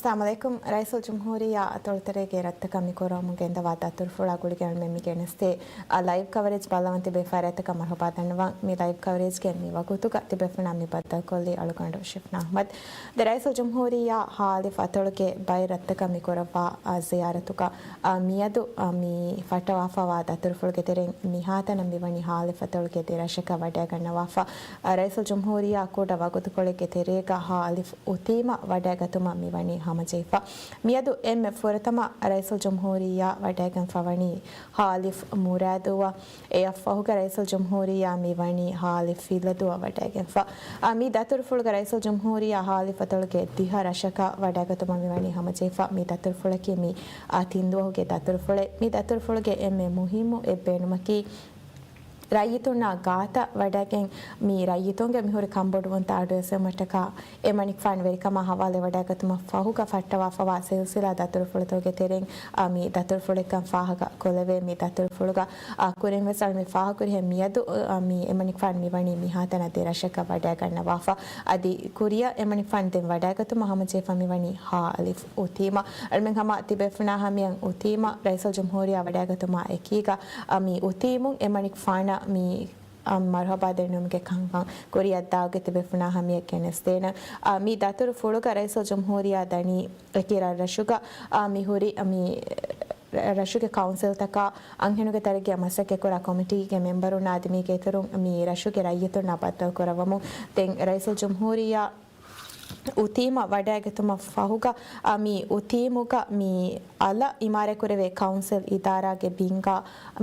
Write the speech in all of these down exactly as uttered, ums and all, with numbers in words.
އައްސަލާމު ޢަލައިކުމް. ރައީސުލްޖުމްހޫރިއްޔާ އަތޮޅުތެރޭގެ ރަށްތަކަށް މި ކުރައްވަމުން ގެންދަވާ ދަތުރުފުޅާ ގުޅިގެން އަޅުމެން މި ގެނެސްދޭ، އަ، ލައިވް ކަވަރޭޖް ބައްލަވަން ތިބޭ ފަރާތްތަކަށް މަރުޙަބާ ދަންނަވަން. މި ލައިވް ކަވަރޭޖްގެ މި ވަގުތުގަ ތިބޭފުޅުންނާ މި ބައްދަލުކޮށްލީ އަޅުގަނޑު ޝިފްނާ އަޙްމަދު. ދެ ރައީސުލްޖުމްހޫރިއްޔާ ހާލިފް އަތޮޅުގެ ބައެއް ރަށްތަކަށް މި ކުރައްވާ، އަ، ޒިޔާރަތުގަ، އަ، މިއަދު، އަ، މި ފައްޓަވާފަވާ ދަތުރުފުޅުގެ ތެރެއިން މިހާތަނަށް މިވަނީ ހާލިފް އަތޮޅުގެ ދެ ރަށަކަށް ވަޑައިގަންނަވާފަ. އަ، ރައީސުލްޖުމްހޫރިއްޔާ ކުޑަ ވަގުތުކޮޅެއްގެ ތެރޭގަ ހާލިފް އުތީމަށް ވަޑައިގަތުމަށް މިވަނީ ހަމަޖެހިފަ. މިއަދު އެންމެ ފުރަތަމަ ރައީސުލްޖުމްހޫރިއްޔާ ވަޑައިގެންފަވަނީ ހާލިފް މުރާދޫއަށް. އެއަށްފަހުގަ ރައީސުލްޖުމްހޫރިއްޔާ މިވަނީ ހާލިފް ފިލަދޫއަށް ވަޑައިގެންފަ. އާ، މި ދަތުރުފުޅުގަ ރައީސުލްޖުމްހޫރިއްޔާ ހާލިފް އަތޮޅުގެ ދިހަ ރަށަކަށް ވަޑައިގަތުމަށް މިވަނީ ހަމަޖެހިފަ. މި ދަތުރުފުޅަކީ މި، އާ، ތިން ދުވަހުގެ ދަތުރުފުޅެއް. މި ދަތުރުފުޅުގެ އެންމެ މުހިއްމު އެއްބޭނުމަކީ، ރައްޔިތުންނާ ގާތަށް ވަޑައިގެން މި ރައްޔިތުންގެ މިހުރި ކަންބޮޑުވުންތައް އަޑުއެއްސެވުމަށްޓަކާ، އެމަނިކުފާނު ވެރިކަމާ ހަވާލުވެވަޑައިގަތުމަށް ފަހުގަ ފައްޓަވާފަވާ ސިލްސިލާ ދަތުރުފުޅުތަކުގެ ތެރެއިން، އާ، މި ދަތުރުފުޅެއްކަން ފާހަގަ ކޮށްލެވޭ. މި ދަތުރުފުޅުގަ، އާ، ކުރިންވެސް އަޅުމެން ފާހަގަކުރިހެން މިއަދު، އާ، މި އެމަނިކުފާނު މިވަނީ މިހާތަނަށް ދެ ރަށަކަށް ވަޑައިގަންނަވާފަ. އަދި ކުރިއަށް އެމަނިކުފާނު ދެން ވަޑައިގަތުމަށް ހަމަޖެހިފަ މިވަނީ ހާލިފް އުތީމަށް. އަޅުމެން ހަމަ ތިބޭފުޅުންނާ ހަމަޔަށް އުތީމަށް ރައީސުލްޖުމްހޫރިއްޔާ ވަޑައިގަތުމާ އެކީގަ، އާ، މި އުތީމުން އެމަނިކުފާނަށް މި އަ، މަރުޙަބާ ދެންނެވުމުގެ ކަންކަން ކުރިއަށްދާގެ ތިބޭފުޅުންނާ ހަމަޔަށް ގެނެސްދޭނަން. އަ، މި ދަތުރުފުޅުގަ ރައީސުލްޖުމްހޫރިއްޔާ ދަނީ އެކި ރަށްރަށުގަ، އަ، މި ހުރި، އަ، މި ރަށުގެ ކައުންސިލްތަކާ އަންހެނުންގެ ތަރައްގީއަށް މަސައްކަތްކުރާ ކޮމިޓީގެ މެމްބަރުންނާ އަދި މީގެ އިތުރުން މި ރަށުގެ ރައްޔިތުންނާ ބައްދަލުކުރައްވަމުން ދެން ރައީސުލްޖުމްހޫރިއްޔާ އުތީމަށް ވަޑައިގަތުމަށް ފަހުގަ، އަ، މި އުތީމުގަ މި އަލަށް އިމާރާތްކުރެވޭ ކައުންސިލް އިދާރާގެ ބިންގާ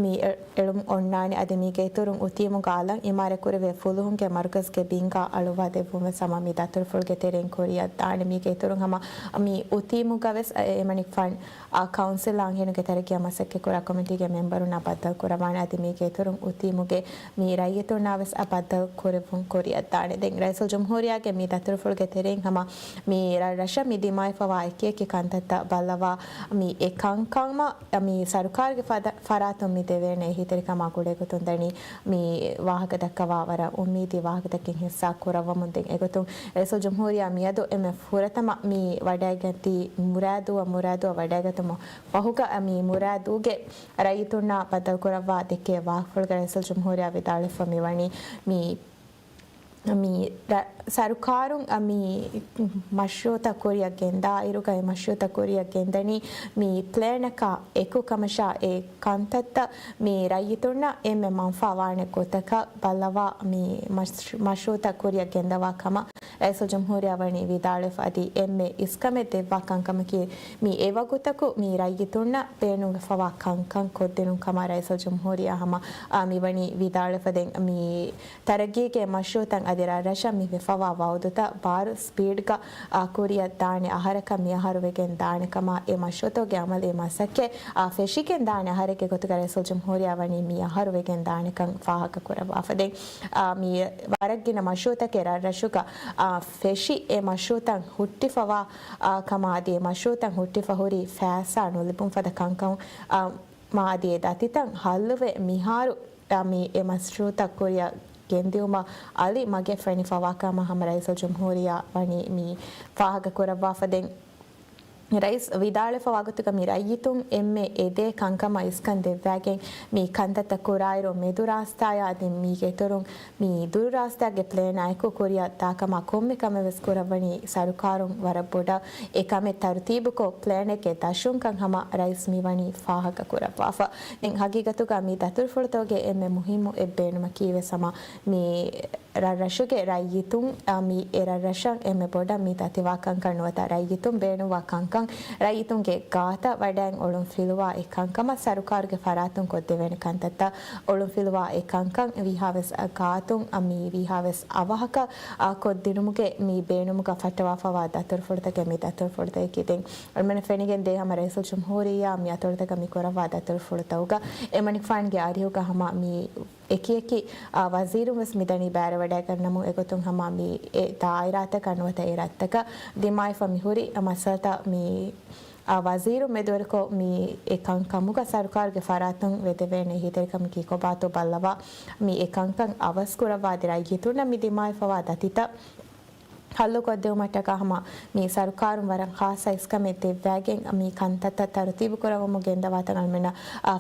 މި އެ-، އެޅުމުން އޮންނާނެ. އަދި މީގެ އިތުރުން އުތީމުގަ އަލަށް އިމާރާތްކުރެވޭ ފުލުހުންގެ މަރުކަޒުގެ ބިންގާ އަޅުވާ ދެއްވުން ވެސް ހަމަ މި ދަތުރުފުޅުގެ ތެރެއިން ކުރިއަށް ދާނެ. މީގެ އިތުރުން ހަމަ މި އުތީމުގަ ވެސް އެ-، އެމަނިކުފާނު، އާ، ކައުންސިލް އަންހެނުންގެ ތަރައްގީއަށް މަސައްކަތްކުރާ ކޮމިޓީގެ މެމްބަރުންނާ ބައްދަލުކުރައްވާނެ. އަދި މީގެ އިތުރުން އުތީމުގެ މި ރައްޔިތުންނާ ވެސް އަ ބައްދަލު ކުރެއްވުން ކުރިއަށްދާނެ. ދެން ރައީސުލްޖުމްހޫރިއްޔާގެ މި ދަތުރުފުޅުގެ ތެރެއިން ހަމަ މި ރަށްރަށަށް މި ދިމާވެފަވާ އެކިއެކި ކަންތައްތައް ބައްލަވާ، މި އެ ކަންކަމަށް މި ސަރުކާރުގެ ފަދަ-، ފަރާތުން މި ދެވޭނެ އެހީތެރިކަމާ ގުޅޭގޮތުން ދަނީ މި ވާހަކަ ދައްކަވާ ވަރަށް އުއްމީދީ ވާހަކަތަކެއް ހިއްސާ ކުރައްވަމުން. ދެން އެގޮތުން ރައީސުލްޖުމްހޫރިއްޔާ މިއަދު އެންމެ ފުރަތަމަ މި ވަޑައިގަތީ މުރާދޫއަށް، މުރާދޫއަށް ވަޑައިގަތުމަށް ފަހުގަ މި މުރާދޫގެ ރައްޔިތުންނާ ބައްދަލުކުރައްވާ ދެއްކޭ ވާހަކަފުޅުގަ ރައީސުލްޖުމްހޫރިއްޔާ ވިދާޅުވެފަ މިވަނީ މި، މި ރަ-، ސަރުކާރުން މި މަޝްރޫއުތައް ކުރިއަށް ގެންދާއިރުގަ އެ މަޝްރޫއުތައް ކުރިއަށް ގެންދަނީ މި ޕްލޭނަކާ އެކު ކަމަށާ އެ ކަންތައްތައް މި ރައްޔިތުންނަށް އެންމެ މަންފާވާނެ ގޮތަކަށް ބައްލަވާ މި މަޝް-، މަޝްރޫއުތައް ކުރިއަށް ގެންދަވާ ކަމަށް ރައީސުލްޖުމްހޫރިއްޔާ ވަނީ ވިދާޅުވެފަ އަދި އެންމެ އިސްކަމެއް ދެއްވާ ކަންކަމަކީ، މި އެވަގުތަކު މި ރައްޔިތުންނަށް ބޭނުންވެފަވާ ކަންކަން ކޮށްދިނުން ކަމަށް ރައީސުލްޖުމްހޫރިއްޔާ ހަމަ، އާ، މިވަނީ ވިދާޅުވެފަ. ދެން މި ތަރައްގީގެ މަޝްރޫއުތައް އަދި ރަށްރަށަށް މި ވެފަވާ ވައުދުތައް ބާރު ސްޕީޑްގަ، އާ، ކުރިއަށް ދާނެ އަހަރަކަށް މި އަހަރު ވެގެން ދާނެ ކަމަށް އެ މަޝްރޫއުތަކުގެ އަމަލީ މަސައްކަތް، އާ، ފެށިގެން ދާނެ އަހަރެއްގެ ގޮތުގަ ރައީސުލްޖުމްހޫރިއްޔާ ވަނީ މި އަހަރު ވެގެން ދާނެކަން ފާހަގަ ކުރައްވާފަ. ދެން އާ، މި ވަރަށް ގިނަ މަޝްރޫއުތަކެއް ރަށްރަށުގަ، އާ، ފެށި އެ މަޝްރޫއުތައް ހުއްޓިފަވާ، އާ، ކަމާ އަދި އެ މަޝްރޫއުތައް ހުއްޓިފަ ހުރި ފައިސާ ނުލިބުން ފަދަ ކަންކަން، އާ، މާ އަދި އެ ދަތިތައް ހައްލުވެ މިހާރު، އާ، މި އެ މަޝްރޫއުތައް ކުރިއަށް ގެންދިއުމަށް އަލި މަގެއް ފެނިފަވާ ކަމަށް ހަމަ ރައީސުލްޖުމްހޫރިއްޔާ ވަނީ މި ފާހަގަ ކުރައްވާފަ. ދެން ރައީސް ވިދާޅުވެފަ ވަގުތުގަ މި ރައްޔިތުން އެންމެ އެދޭ ކަންކަމަށް އިސްކަން ދެއްވައިގެން މި ކަންތައްތައް ކުރާއިރު މެދު ރާސްތާޔާ އަދި މީގެ އިތުރުން މި ދުރު ރާސްތާގެ ޕްލޭނާ އެކު ކުރިއަށް ދާކަމާ ކޮންމެ ކަމެއް ވެސް ކުރައްވަނީ ސަރުކާރުން ވަރަށް ބޮޑަށް އެ ކަމެއް ތަރުތީބުކޮށް ޕްލޭނެއްގެ ދަށުންކަން ހަމަ ރައީސް މިވަނީ ފާހަގަ ކުރައްވާފަ. ދެން ހަގީގަތުގަ މި ދަތުރުފުޅުތަކުގެ އެންމެ މުހިއްމު އެއް ބޭނުމަކީ ވެސް ހަމަ މި ރަށްރަށުގެ ރައްޔިތުން، އާ، މި އެ ރަށްރަށަށް އެންމެ ބޮޑަށް މި ދަތިވާ ކަންކަން ނުވަތަ ރައްޔިތުން ބޭނުންވާ ކަންކަން ރައްޔިތުންގެ ގާތަށް ވަޑައިން އޮޅުން ފިލުވާ އެ ކަންކަމަށް ސަރުކާރުގެ ފަރާތުން ކޮށްދެވޭނެ ކަންތައްތައް އޮޅުން ފިލުވާ އެ ކަންކަން ވީހާވެސް ގާތުން، އާ، މި ވީހާވެސް އަވަހަކަށް، އާ، ކޮށްދިނުމުގެ މި ބޭނުމުގަ ފައްޓަވާފަވާ ދަތުރުފުޅުތަކެއް މި ދަތުރުފުޅުތަކަކީ. ދެން އަޅުމެން ފެނިގެން ދޭ ހަމަ ރައީސުލްޖުމްހޫރިއްޔާ މި އަތޮޅުތަކަށް މި ކުރައްވާ ދަތުރުފުޅުތަކުގަ އެމަނިކުފާނުގެ އަރިހުގަ ހަމަ މި އެކިއެކި، އާ، ވަޒީރުން ވެސް މިދަނީ ބައިވެރިވެވަޑައިގަންނަމުން އެގޮތުން ހަމަ މި އެ ދާއިރާތަކަށް ނުވަތަ އެ ރަށްތަކަށް ދިމާވެފަ މިހުރި މައްސަލަތައް މި، އާ، ވަޒީރުން މެދުވެރިކޮށް މި އެ ކަންކަމުގަ ސަރުކާރުގެ ފަރާތުން ވެދެވޭނެ އެހީތެރިކަމަކީ ކޮބާތޯ ބައްލަވާ މި އެ ކަންކަން އަވަސްކުރައްވާ އަދި ރައްޔިތުންނަށް މި ދިމާވެފަވާ ދަތިތައް ހައްލުކޮށްދެވުމަށްޓަކާ ހަމަ މި ސަރުކާރުން ވަރަށް ޚާއްޞަ އިސްކަމެއް ދެއްވައިގެން މި ކަންތައްތައް ތަރުތީބު ކުރައްވަމުން ގެންދަވާތަން އަޅުމެންނަށް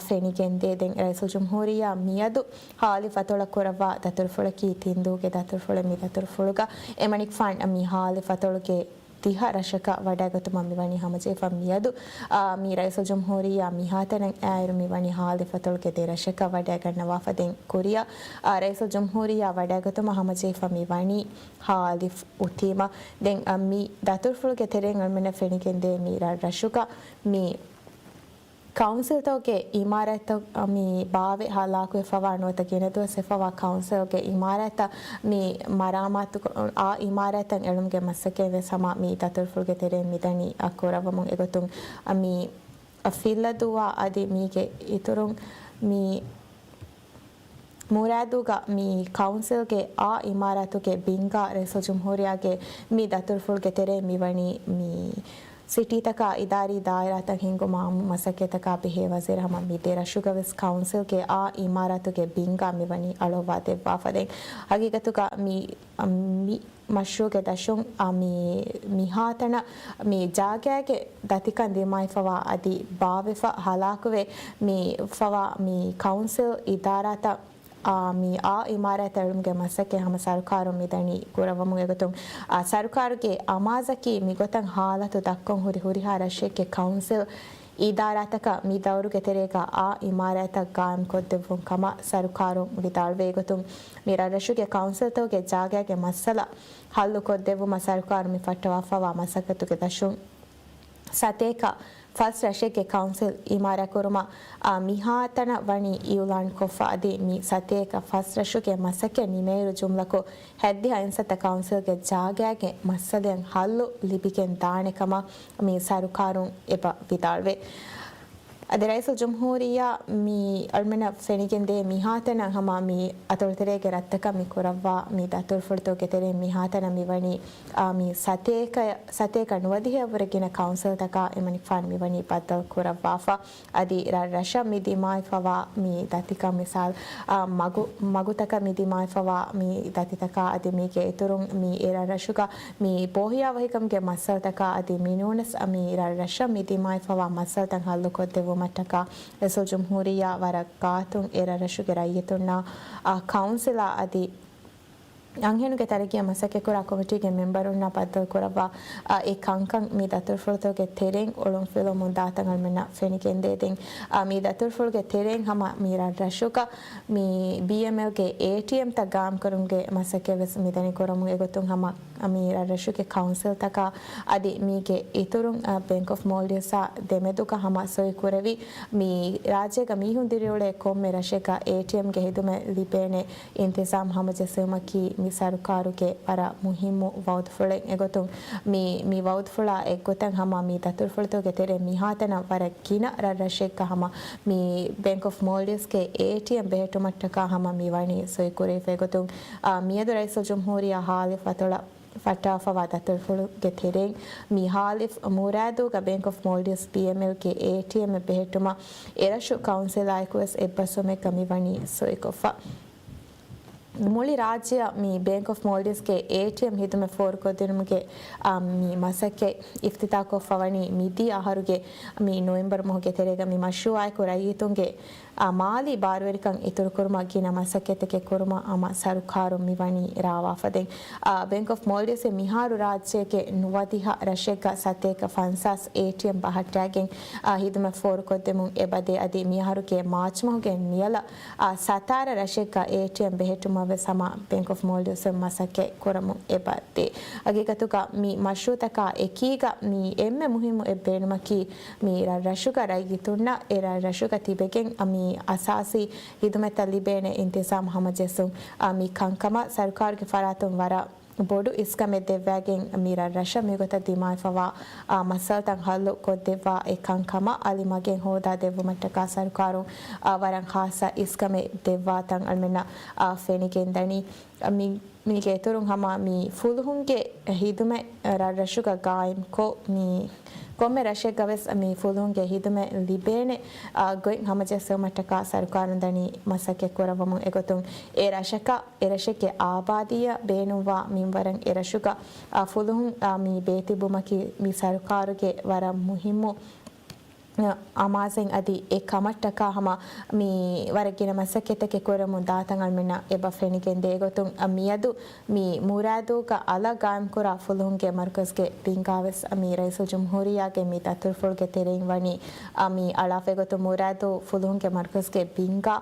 ފެނިގެންދޭ. ދެން ރައީސުލްޖުމްހޫރިއްޔާ މިއަދު ހާލި ފަތޮޅަށް ކުރައްވާ ދަތުރުފުޅަކީ ތިންދޫގެ ދަތުރުފުޅެއް. މި ދަތުރުފުޅުގަ އެމަނިކުފާން މި ހާލި ފަތޮޅުގެ ދިހަ ރަށަކަށް ވަޑައިގަތުމަށް މިވަނީ ހަމަޖެހިފަ. މިއަދު، އާ، މި ރައީސުލްޖުމްހޫރިއްޔާ މިހާތަނަށް އާއިރު މިވަނީ ހާލި ފަތޮޅުގެ ދެ ރަށަކަށް ވަޑައިގަންނަވާފަ. ދެން ކުރިއަށް، އާ، ރައީސުލްޖުމްހޫރިއްޔާ ވަޑައިގަތުމަށް ހަމަޖެހިފަ މިވަނީ ހާލި އުތީމަ. ދެން، އާ، މި ދަތުރުފުޅުގެ ތެރެއިން އަޅުމެންނަށް ފެނިގެންދޭ މި ރަށްރަށުގަ މި ކައުންސިލްތަކުގެ އިމާރާތްތައް މި ބާވެ ހަލާކުވެފަވާ ނުވަތަ ގިނަ ދުވަސް ވެފަވާ ކައުންސިލްގެ އިމާރާތްތައް މި މަރާމާތު އާ އިމާރާތްތައް އެޅުމުގެ މަސައްކަތް ވެސް ހަމަ މި ދަތުރުފުޅުގެ ތެރެއިން މިދަނީ އަ، ކުރައްވަމުން. އެގޮތުން އަ، މި އަ، ފިއްލަދޫއާ އަދި މީގެ އިތުރުން މި މުރާދޫގަ މި ކައުންސިލްގެ އާ އިމާރާތުގެ ބިންގާ ރައީސުލްޖުމްހޫރިއްޔާގެ މި ދަތުރުފުޅުގެ ތެރެއިން މިވަނީ މި ސިޓީތަކާ އިދާރީ ދާއިރާތައް ހިންގުމާ މަސައްކަތްތަކާ ބެހޭ ވަޒީރު ހަމަ މި ދެ ރަށުގަ ވެސް ކައުންސިލްގެ އާ އިމާރާތުގެ ބިންގާ މިވަނީ އަޅުއްވާ ދެއްވާފަ. ދެން ހަގީގަތުގަ މި، މި މަޝްރޫޢުގެ ދަށުން އާ މި، މިހާތަނަށް މި ޖާގައިގެ ދަތިކަން ދިމާވެފަވާ އަދި ބާވެފަ ހަލާކުވެ މި ފަވާ މި ކައުންސިލް އިދާރާތައް އާ، މި އާ އިމާރާތް އެޅުމުގެ މަސައްކަތް ހަމަ ސަރުކާރުން މިދަނީ ކުރައްވަމުން. އެގޮތުން، އާ، ސަރުކާރުގެ އަމާޒަކީ މިގޮތަށް ހާލަތު ދައްކަން ހުރި ހުރިހާ ރަށެއްގެ ކައުންސިލް އިދާރާތަކަށް މި ދައުރުގެ ތެރޭގަ އާ އިމާރާތްތައް ގާއިމްކޮށްދެއްވުން ކަމަށް ސަރުކާރުން ވިދާޅުވޭ. އެގޮތުން، މި ރަށްރަށުގެ ކައުންސިލްތަކުގެ ޖާގައިގެ މައްސަލަ ހައްލުކޮށްދެއްވުމަށް ސަރުކާރުން މި ފައްޓަވާފަވާ މަސައްކަތުގެ ދަށުން ސަތޭކަ ފަސް ރަށެއްގެ ކައުންސިލް އިމާރާތްކުރުމަށް، އާ، މިހާތަނަށް ވަނީ އިއުލާންކޮށްފަ އަދި މި ސަތޭކަ ފަސް ރަށުގެ މަސައްކަތް ނިމޭއިރު ޖުމްލަކޮށް ހަތްދިހަ އިންސައްތަ ކައުންސިލްގެ ޖާގައިގެ މައްސަލައަށް ހައްލު ލިބިގެން ދާނެ ކަމަށް މި ސަރުކާރުން އެބަ ވިދާޅުވޭ. އަދި ރައީސުލްޖުމްހޫރިއްޔާ މި އަޅުމެންނަށް ފެނިގެންދޭ މިހާތަނަށް ހަމަ މި އަތޮޅުތެރޭގެ ރަށްތަކަށް މި ކުރައްވާ މި ދަތުރުފުޅުތަކުގެ ތެރެއިން މިހާތަނަށް މިވަނީ، އާ، މި ސަތޭކަ، ސަތޭކަ ނުވަދިހައަށްވުރެ ގިނަ ކައުންސިލްތަކާ އެމަނިކުފާނު މިވަނީ ބައްދަލު ކުރައްވާފަ. އަދި ރަށްރަށަށް މި ދިމާވެފަވާ މި ދަތިކަން މިސާލް، އާ، މަގު، މަގުތަކަށް މި ދިމާވެފަވާ މި ދަތިތަކާ އަދި މީގެ އިތުރުން މި އެ ރަށްރަށުގަ މި ބޯހިޔާވަހިކަމުގެ މައްސަލަތަކާ އަދި މިނޫނަސް މި ރަށްރަށަށް މި ދިމާވެފަވާ މައްސަލަތައް ހައްލުކޮށްދެއްވުމަށްޓަކާ ރައީސުލްޖުމްހޫރިއްޔާ ވަރަށް ގާތުން އެ ރަށްރަށުގެ ރައްޔިތުންނާ، އާ، ކައުންސިލާ އަދި އަންހެނުންގެ ތަރައްގީއަށް މަސައްކަތްކުރާ ކޮމިޓީގެ މެމްބަރުންނާ ބައްދަލުކުރައްވާ، އާ، އެ ކަންކަން މި ދަތުރުފުޅުތަކުގެ ތެރެއިން އޮޅުންފިލުވަމުން ދާތަން އަޅުމެންނަށް ފެނިގެންދޭ. ދެން، އާ، މި ދަތުރުފުޅުގެ ތެރެއިން ހަމަ މި ރަށްރަށުގަ މި ބީއެމްއެލްގެ އޭޓީއެމްތައް ގާއިމްކުރުމުގެ މަސައްކަތް ވެސް މިދަނީ ކުރަމުން. އެގޮތުން ހަމަ މި ރަށްރަށުގެ ކައުންސިލްތަކާ އަދި މީގެ އިތުރުން، އަ، ބޭންކް އޮފް މޯލްޑިވްސްއާ ދެމެދުގަ ހަމަ ސޮއިކުރެވި، މި ރާއްޖޭގަ މީހުން ދިރިއުޅޭ ކޮންމެ ރަށެއްގަ އޭޓީއެމްގެ ހިދުމަތް ލިބޭނެ އިންތިޒާމް ހަމަޖެއްސުމަކީ މި ސަރުކާރުގެ ވަރަށް މުހިއްމު ވައުދުފުޅެއް. އެގޮތުން މި، މި ވައުދުފުޅާ އެއްގޮތަށް ހަމަ މި ދަތުރުފުޅުތަކުގެ ތެރެއިން މިހާތަނަށް ވަރަށް ގިނަ ރަށްރަށެއްގަ ހަމަ މި ބޭންކް އޮފް މޯލްޑިވްސްގެ އޭޓީއެމް ބެހެއްޓުމަށްޓަކާ ހަމަ މި ވަނީ ސޮއިކުރެވިފަ. އެގޮތުން، އާ، މިއަދު ރައީސުލްޖުމްހޫރިއްޔާ ހާލި ފަތޮޅަށް ފައްޓާފަވާ ދަތުރުފުޅުގެ ތެރެއިން މި ހާލިފް މުރާދޫގަ ބޭންކް އޮފް މޯލްޑިވްސް ބީއެމްއެލްގެ އޭޓީއެމްއެއް ބެހެއްޓުމަށް އެރަށު ކައުންސިލާއެކުވެސް އެއްބަސްވުމެއްގަ މިވަނީ ސޮއިކޮށްފަ. މުޅި ރާއްޖެއަށް މި ބޭންކް އޮފް މޯލްޑިވްސްގެ އޭޓީއެމް ހިދުމަތް ފޯރުކޮށްދިނުމުގެ، އާ، މި މަސައްކަތް އިފްތިތާހްކޮށްފަވަނީ މިދިޔަ އަހަރުގެ މި ނޮވެމްބަރު މަހުގެ ތެރޭގަ. މި މަޝްރޫއާއެކު ރައްޔިތުންގެ އާ، މާލީ ބާރުވެރިކަން އިތުރުކުރުމަށް ގިނަ މަސައްކަތްތަކެއް ކުރުމަށް ހަމަ ސަރުކާރުން މިވަނީ ރާވާފަ. ދެން، އާ، ބޭންކް އޮފް މޯލްޑިވްސް މިހާރު ރާއްޖޭގެ ނުވަދިހަ ރަށެއްގަ ސަތޭކަ ފަންސާސް އޭޓީއެމް ބަހައްޓައިގެން، އާ، ހިދުމަތް ފޯރުކޮށްދެމުން އެބަދޭ. އަދި މިއަހަރުގެ މާޗް މަހުގެ ނިޔަލަށް، އާ، ސަތާރަ ރަށެއްގަ އޭޓީއެމް ބެހެއްޓުމަށް ވެސް ހަމަ ބޭންކް އޮފް މޯލްޑިވްސް މަސައްކަތް ކުރަމުން އެބަ ދޭ. ހަގީގަތުގަ މި މަޝްރޫއުތަކާ އެކީގަ މި އެންމެ މުހިއްމު އެއް ބޭނުމަކީ، މި ރަށްރަށުގަ ރައްޔިތުންނަށް އެ ރަށްރަށުގަ ތިބެގެން މި އަސާސީ ހިދުމަތްތައް ލިބޭނެ އިންތިޒާމް ހަމަޖެއްސުން. އާ، މި ކަންކަމަށް ސަރުކާރުގެ ފަރާތުން ވަރަށް ބޮޑު އިސްކަމެއް ދެއްވައިގެން މި ރަށްރަށަށް މިގޮތަށް ދިމާވެފަވާ، އާ، މައްސަލަތައް ހައްލު ކޮށްދެއްވާ އެ ކަންކަމަށް އަލި މަގެއް ހޯދާ ދެއްވުމަށްޓަކާ ސަރުކާރުން، އާ، ވަރަށް ޚާއްޞަ އިސްކަމެއް ދެއްވާތަން އަޅުމެންނަށް، އާ، ފެނިގެންދަނީ. މި، މީގެ އިތުރުން ހަމަ މި ފުލުހުންގެ ހިދުމަތް ރަށްރަށުގަ ގާއިމްކޮށް، މި ކޮންމެ ރަށެއްގަވެސް މި ފުލުހުންގެ ހިދުމަތް ލިބޭނެ، އާ، ގޮތް ހަމަޖެއްސުމަށްޓަކާ ސަރުކާރުން ދަނީ މަސައްކަތް ކުރައްވަމުން އެގޮތުން އެ ރަށަކަށް، އެ ރަށެއްގެ އާބާދީއަށް ބޭނުންވާ މިންވަރަށް އެ ރަށުގަ، އާ، ފުލުހުން، އާ، މި ބޭތިއްބުމަކީ މި ސަރުކާރުގެ ވަރަށް މުހިއްމު އަމާޒެއް. އަދި އެ ކަމަށްޓަކާ ހަމަ މި ވަރަށް ގިނަ މަސައްކަތްތަކެއް ކުރަމުން ދާތަން އަޅުމެންނަށް އެބަ ފެނިގެންދޭ. އެގޮތުން މިއަދު މި މުރާދޫގަ އަލަށް ގާއިމްކުރާ ފުލުހުންގެ މަރުކަޒުގެ ބިންގާވެސް މި ރައީސުލްޖުމްހޫރިއްޔާގެ މި ދަތުރުފުޅުގެ ތެރެއިން ވަނީ، އަ، މި އަޅާފަ. އެގޮތުން މުރާދޫ ފުލުހުންގެ މަރުކަޒުގެ ބިންގާ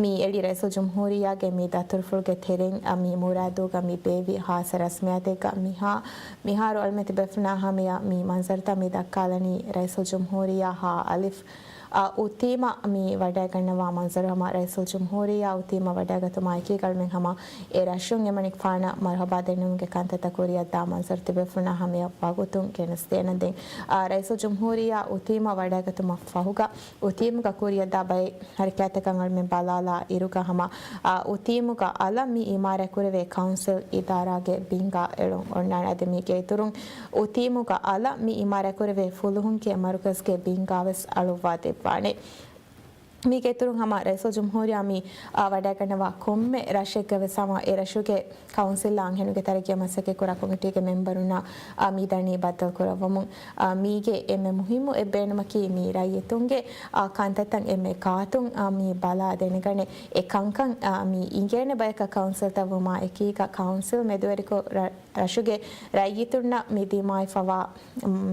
މި އެޅި ރައީސުލްޖުމްހޫރިއްޔާގެ މި ދަތުރުފުޅުގެ ތެރެއިން، އަ، މި މުރާދޫގަ މި ބޭއްވި ހާއްސަ ރަސްމިއްޔާތެއްގަ މިހާ، މިހާރު އަޅުމެން ތިބޭފުޅުންނާ ހަމަޔަށް މި މަންޒަރުތައް މި ދައްކާލަނީ ރައީސުލްޖުމްހޫރިއްޔާ ހާ އަލިފް، އަ، އުތީމަ މި ވަޑައިގަންނަވާ މަންޒަރު. ހަމަ ރައީސުލްޖުމްހޫރިއްޔާ އުތީމަ ވަޑައިގަތުމާ އެކީގަ އަޅުމެން ހަމަ އެ ރަށުން އެމަނިކުފާނަށް މަރުހަބާ ދެންނެވުމުގެ ކަންތައްތައް ކުރިއަށްދާ މަންޒަރު ތިބޭފުޅުންނާ ހަމަޔަށް ވަގުތުން ގެނެސްދޭނަން. ދެން، އަ، ރައީސުލްޖުމްހޫރިއްޔާ އުތީމަ ވަޑައިގަތުމަށް ފަހުގަ އުތީމުގަ ކުރިއަށްދާ ބައެއް ހަރަކާތްތަކަށް އަޅުމެން ބަލާލާ އިރުގަ ހަމަ، އާ، އުތީމުގަ އަލަށް މި އިމާރާތްކުރެވޭ ކައުންސިލް އިދާރާގެ ބިންގާ އެޅުން އޮންނާނެ. އަދި މީގެ އިތުރުން އުތީމުގަ އަލަށް މި އިމާރާތްކުރެވޭ ފުލުހުންގެ މަރުކަޒުގެ ބިންގާވެސް އަޅުއްވާ ދެއްވާނެ. މީގެ އިތުރުން ހަމަ ރައީސުލްޖުމްހޫރިއްޔާ މި، އާ، ވަޑައިގަންނަވާ ކޮންމެ ރަށެއްގަވެސް ހަމަ އެ ރަށުގެ ކައުންސިލްއާ އަންހެނުންގެ ތަރައްގީއަށް މަސައްކަތްކުރާ ކޮމިޓީގެ މެމްބަރުންނާ، އާ، މި ދަނީ ބައްދަލުކުރައްވަމުން. އާ، މީގެ އެންމެ މުހިއްމު އެއް ބޭނުމަކީ މި ރައްޔިތުންގެ، އާ، ކަންތައްތައް އެންމެ ގާތުން، އާ، މި ބަލާ ދެނެގަނެ، އެ ކަންކަން، އާ، މި އިނގޭނެ ބަޔަކަށް ކައުންސިލްތައް ވުމާ އެކީގަ ކައުންސިލް މެދުވެރިކޮށް ރަ-، ރަށުގެ ރައްޔިތުންނަށް މި ދިމާވެފަވާ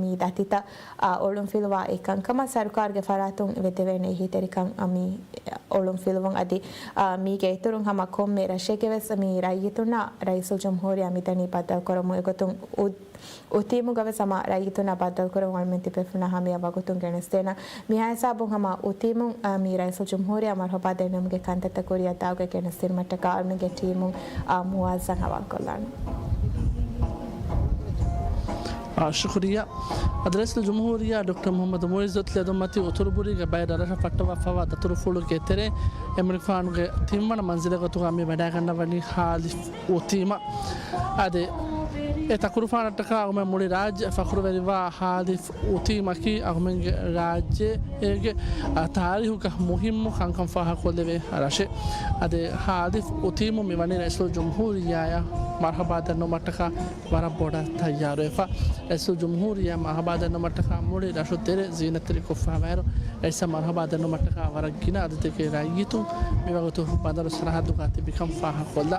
މި ދަތިތައް، އާ، އޮޅުންފިލުވާ އެކަންކަމަށް ސަރުކާރުގެ ފަރާތުން ވެދެވޭނެ އެހީތެރިކަން، އާ، މި އޮޅުންފިލުވުން. އަދި، އާ، މީގެ އިތުރުން ހަމަ ކޮންމެ ރަށެއްގެވެސް މި ރައްޔިތުންނަށް ރައީސުލްޖުމްހޫރިއްޔާ މިދަނީ ބައްދަލުކުރަމުން. އެގޮތުން އު-، އުތީމުގަވެސް ހަމަ ރައްޔިތުންނަށް ބައްދަލުކުރަމުން އަޅުމެން ތިބޭފުޅުންނާ ހަމަޔަށް ވަގުތުން ގެނެސްދޭނަން. މިހާ ހިސާބުން ހަމަ އުތީމުން، އާ، މި ރައީސުލްޖުމްހޫރިއްޔާ މަރުހަބާ ދެންނެވުމުގެ ކަންތައްތައް ކުރިއަށްދާގޮތް ގެނެސްދިނުމަށްޓަކާ އަޅުމެންގެ ޓީމުން، އާ، މުވާޒަން ހަވާލުކޮށްލާނަން. އާ، ޝުކުރިއްޔާ. އަދި ރައީސުލްޖުމްހޫރިއްޔާ ޑޮކްޓަރ މުޙައްމަދު މުޢިއްޒު ތެދުމަތި އުތުރުބުރީގެ ބައެއް ރަށަށް ފައްޓަވާފައިވާ ދަތުރުފުޅުގެ ތެރެއިން އެމަނިކުފާނުގެ ތިންވަނަ މަންޒިލެއް ގޮތުގަ މި ވަޑައިގަންނަވަނީ ހާލިފް އުތީމަ. އަދި އެ ތަކުރުފާނަށްޓަކާ އަޅުމެން މުޅި ރާއްޖެ ފަޚުރުވެރިވާ ހާލިފް އުތީމަކީ އަޅުމެންގެ ރާއްޖޭގެ، އާ، ތާރީހުގަ މުހިއްމު ކަންކަން ފާހަގަކޮށްލެވޭ ރަށެއް. އަދި ހާލިފް އުތީމު މިވަނީ ރައީސުލްޖުމްހޫރިއްޔާއަށް މަރުޙަބާ ދެންނެވުމަށްޓަކާ ވަރަށް ބޮޑަށް ތައްޔާރުވެފަ. ރައީސުލްޖުމްހޫރިއްޔާ މަރުޙަބާ ދެންނެވުމަށްޓަކާ މުޅި ރަށު ތެރެ ޒީނަތްތެރިކޮށްފަ ވާއިރު، ރައީސަށް މަރުޙަބާ ދެންނެވުމަށްޓަކާ ވަރަށް ގިނަ އަދަދެއްގެ ރައްޔިތުން މިވަގުތު ބަނދަރު ސަރަހައްދުގަ ތިބިކަން ފާހަގަކޮށްލާ.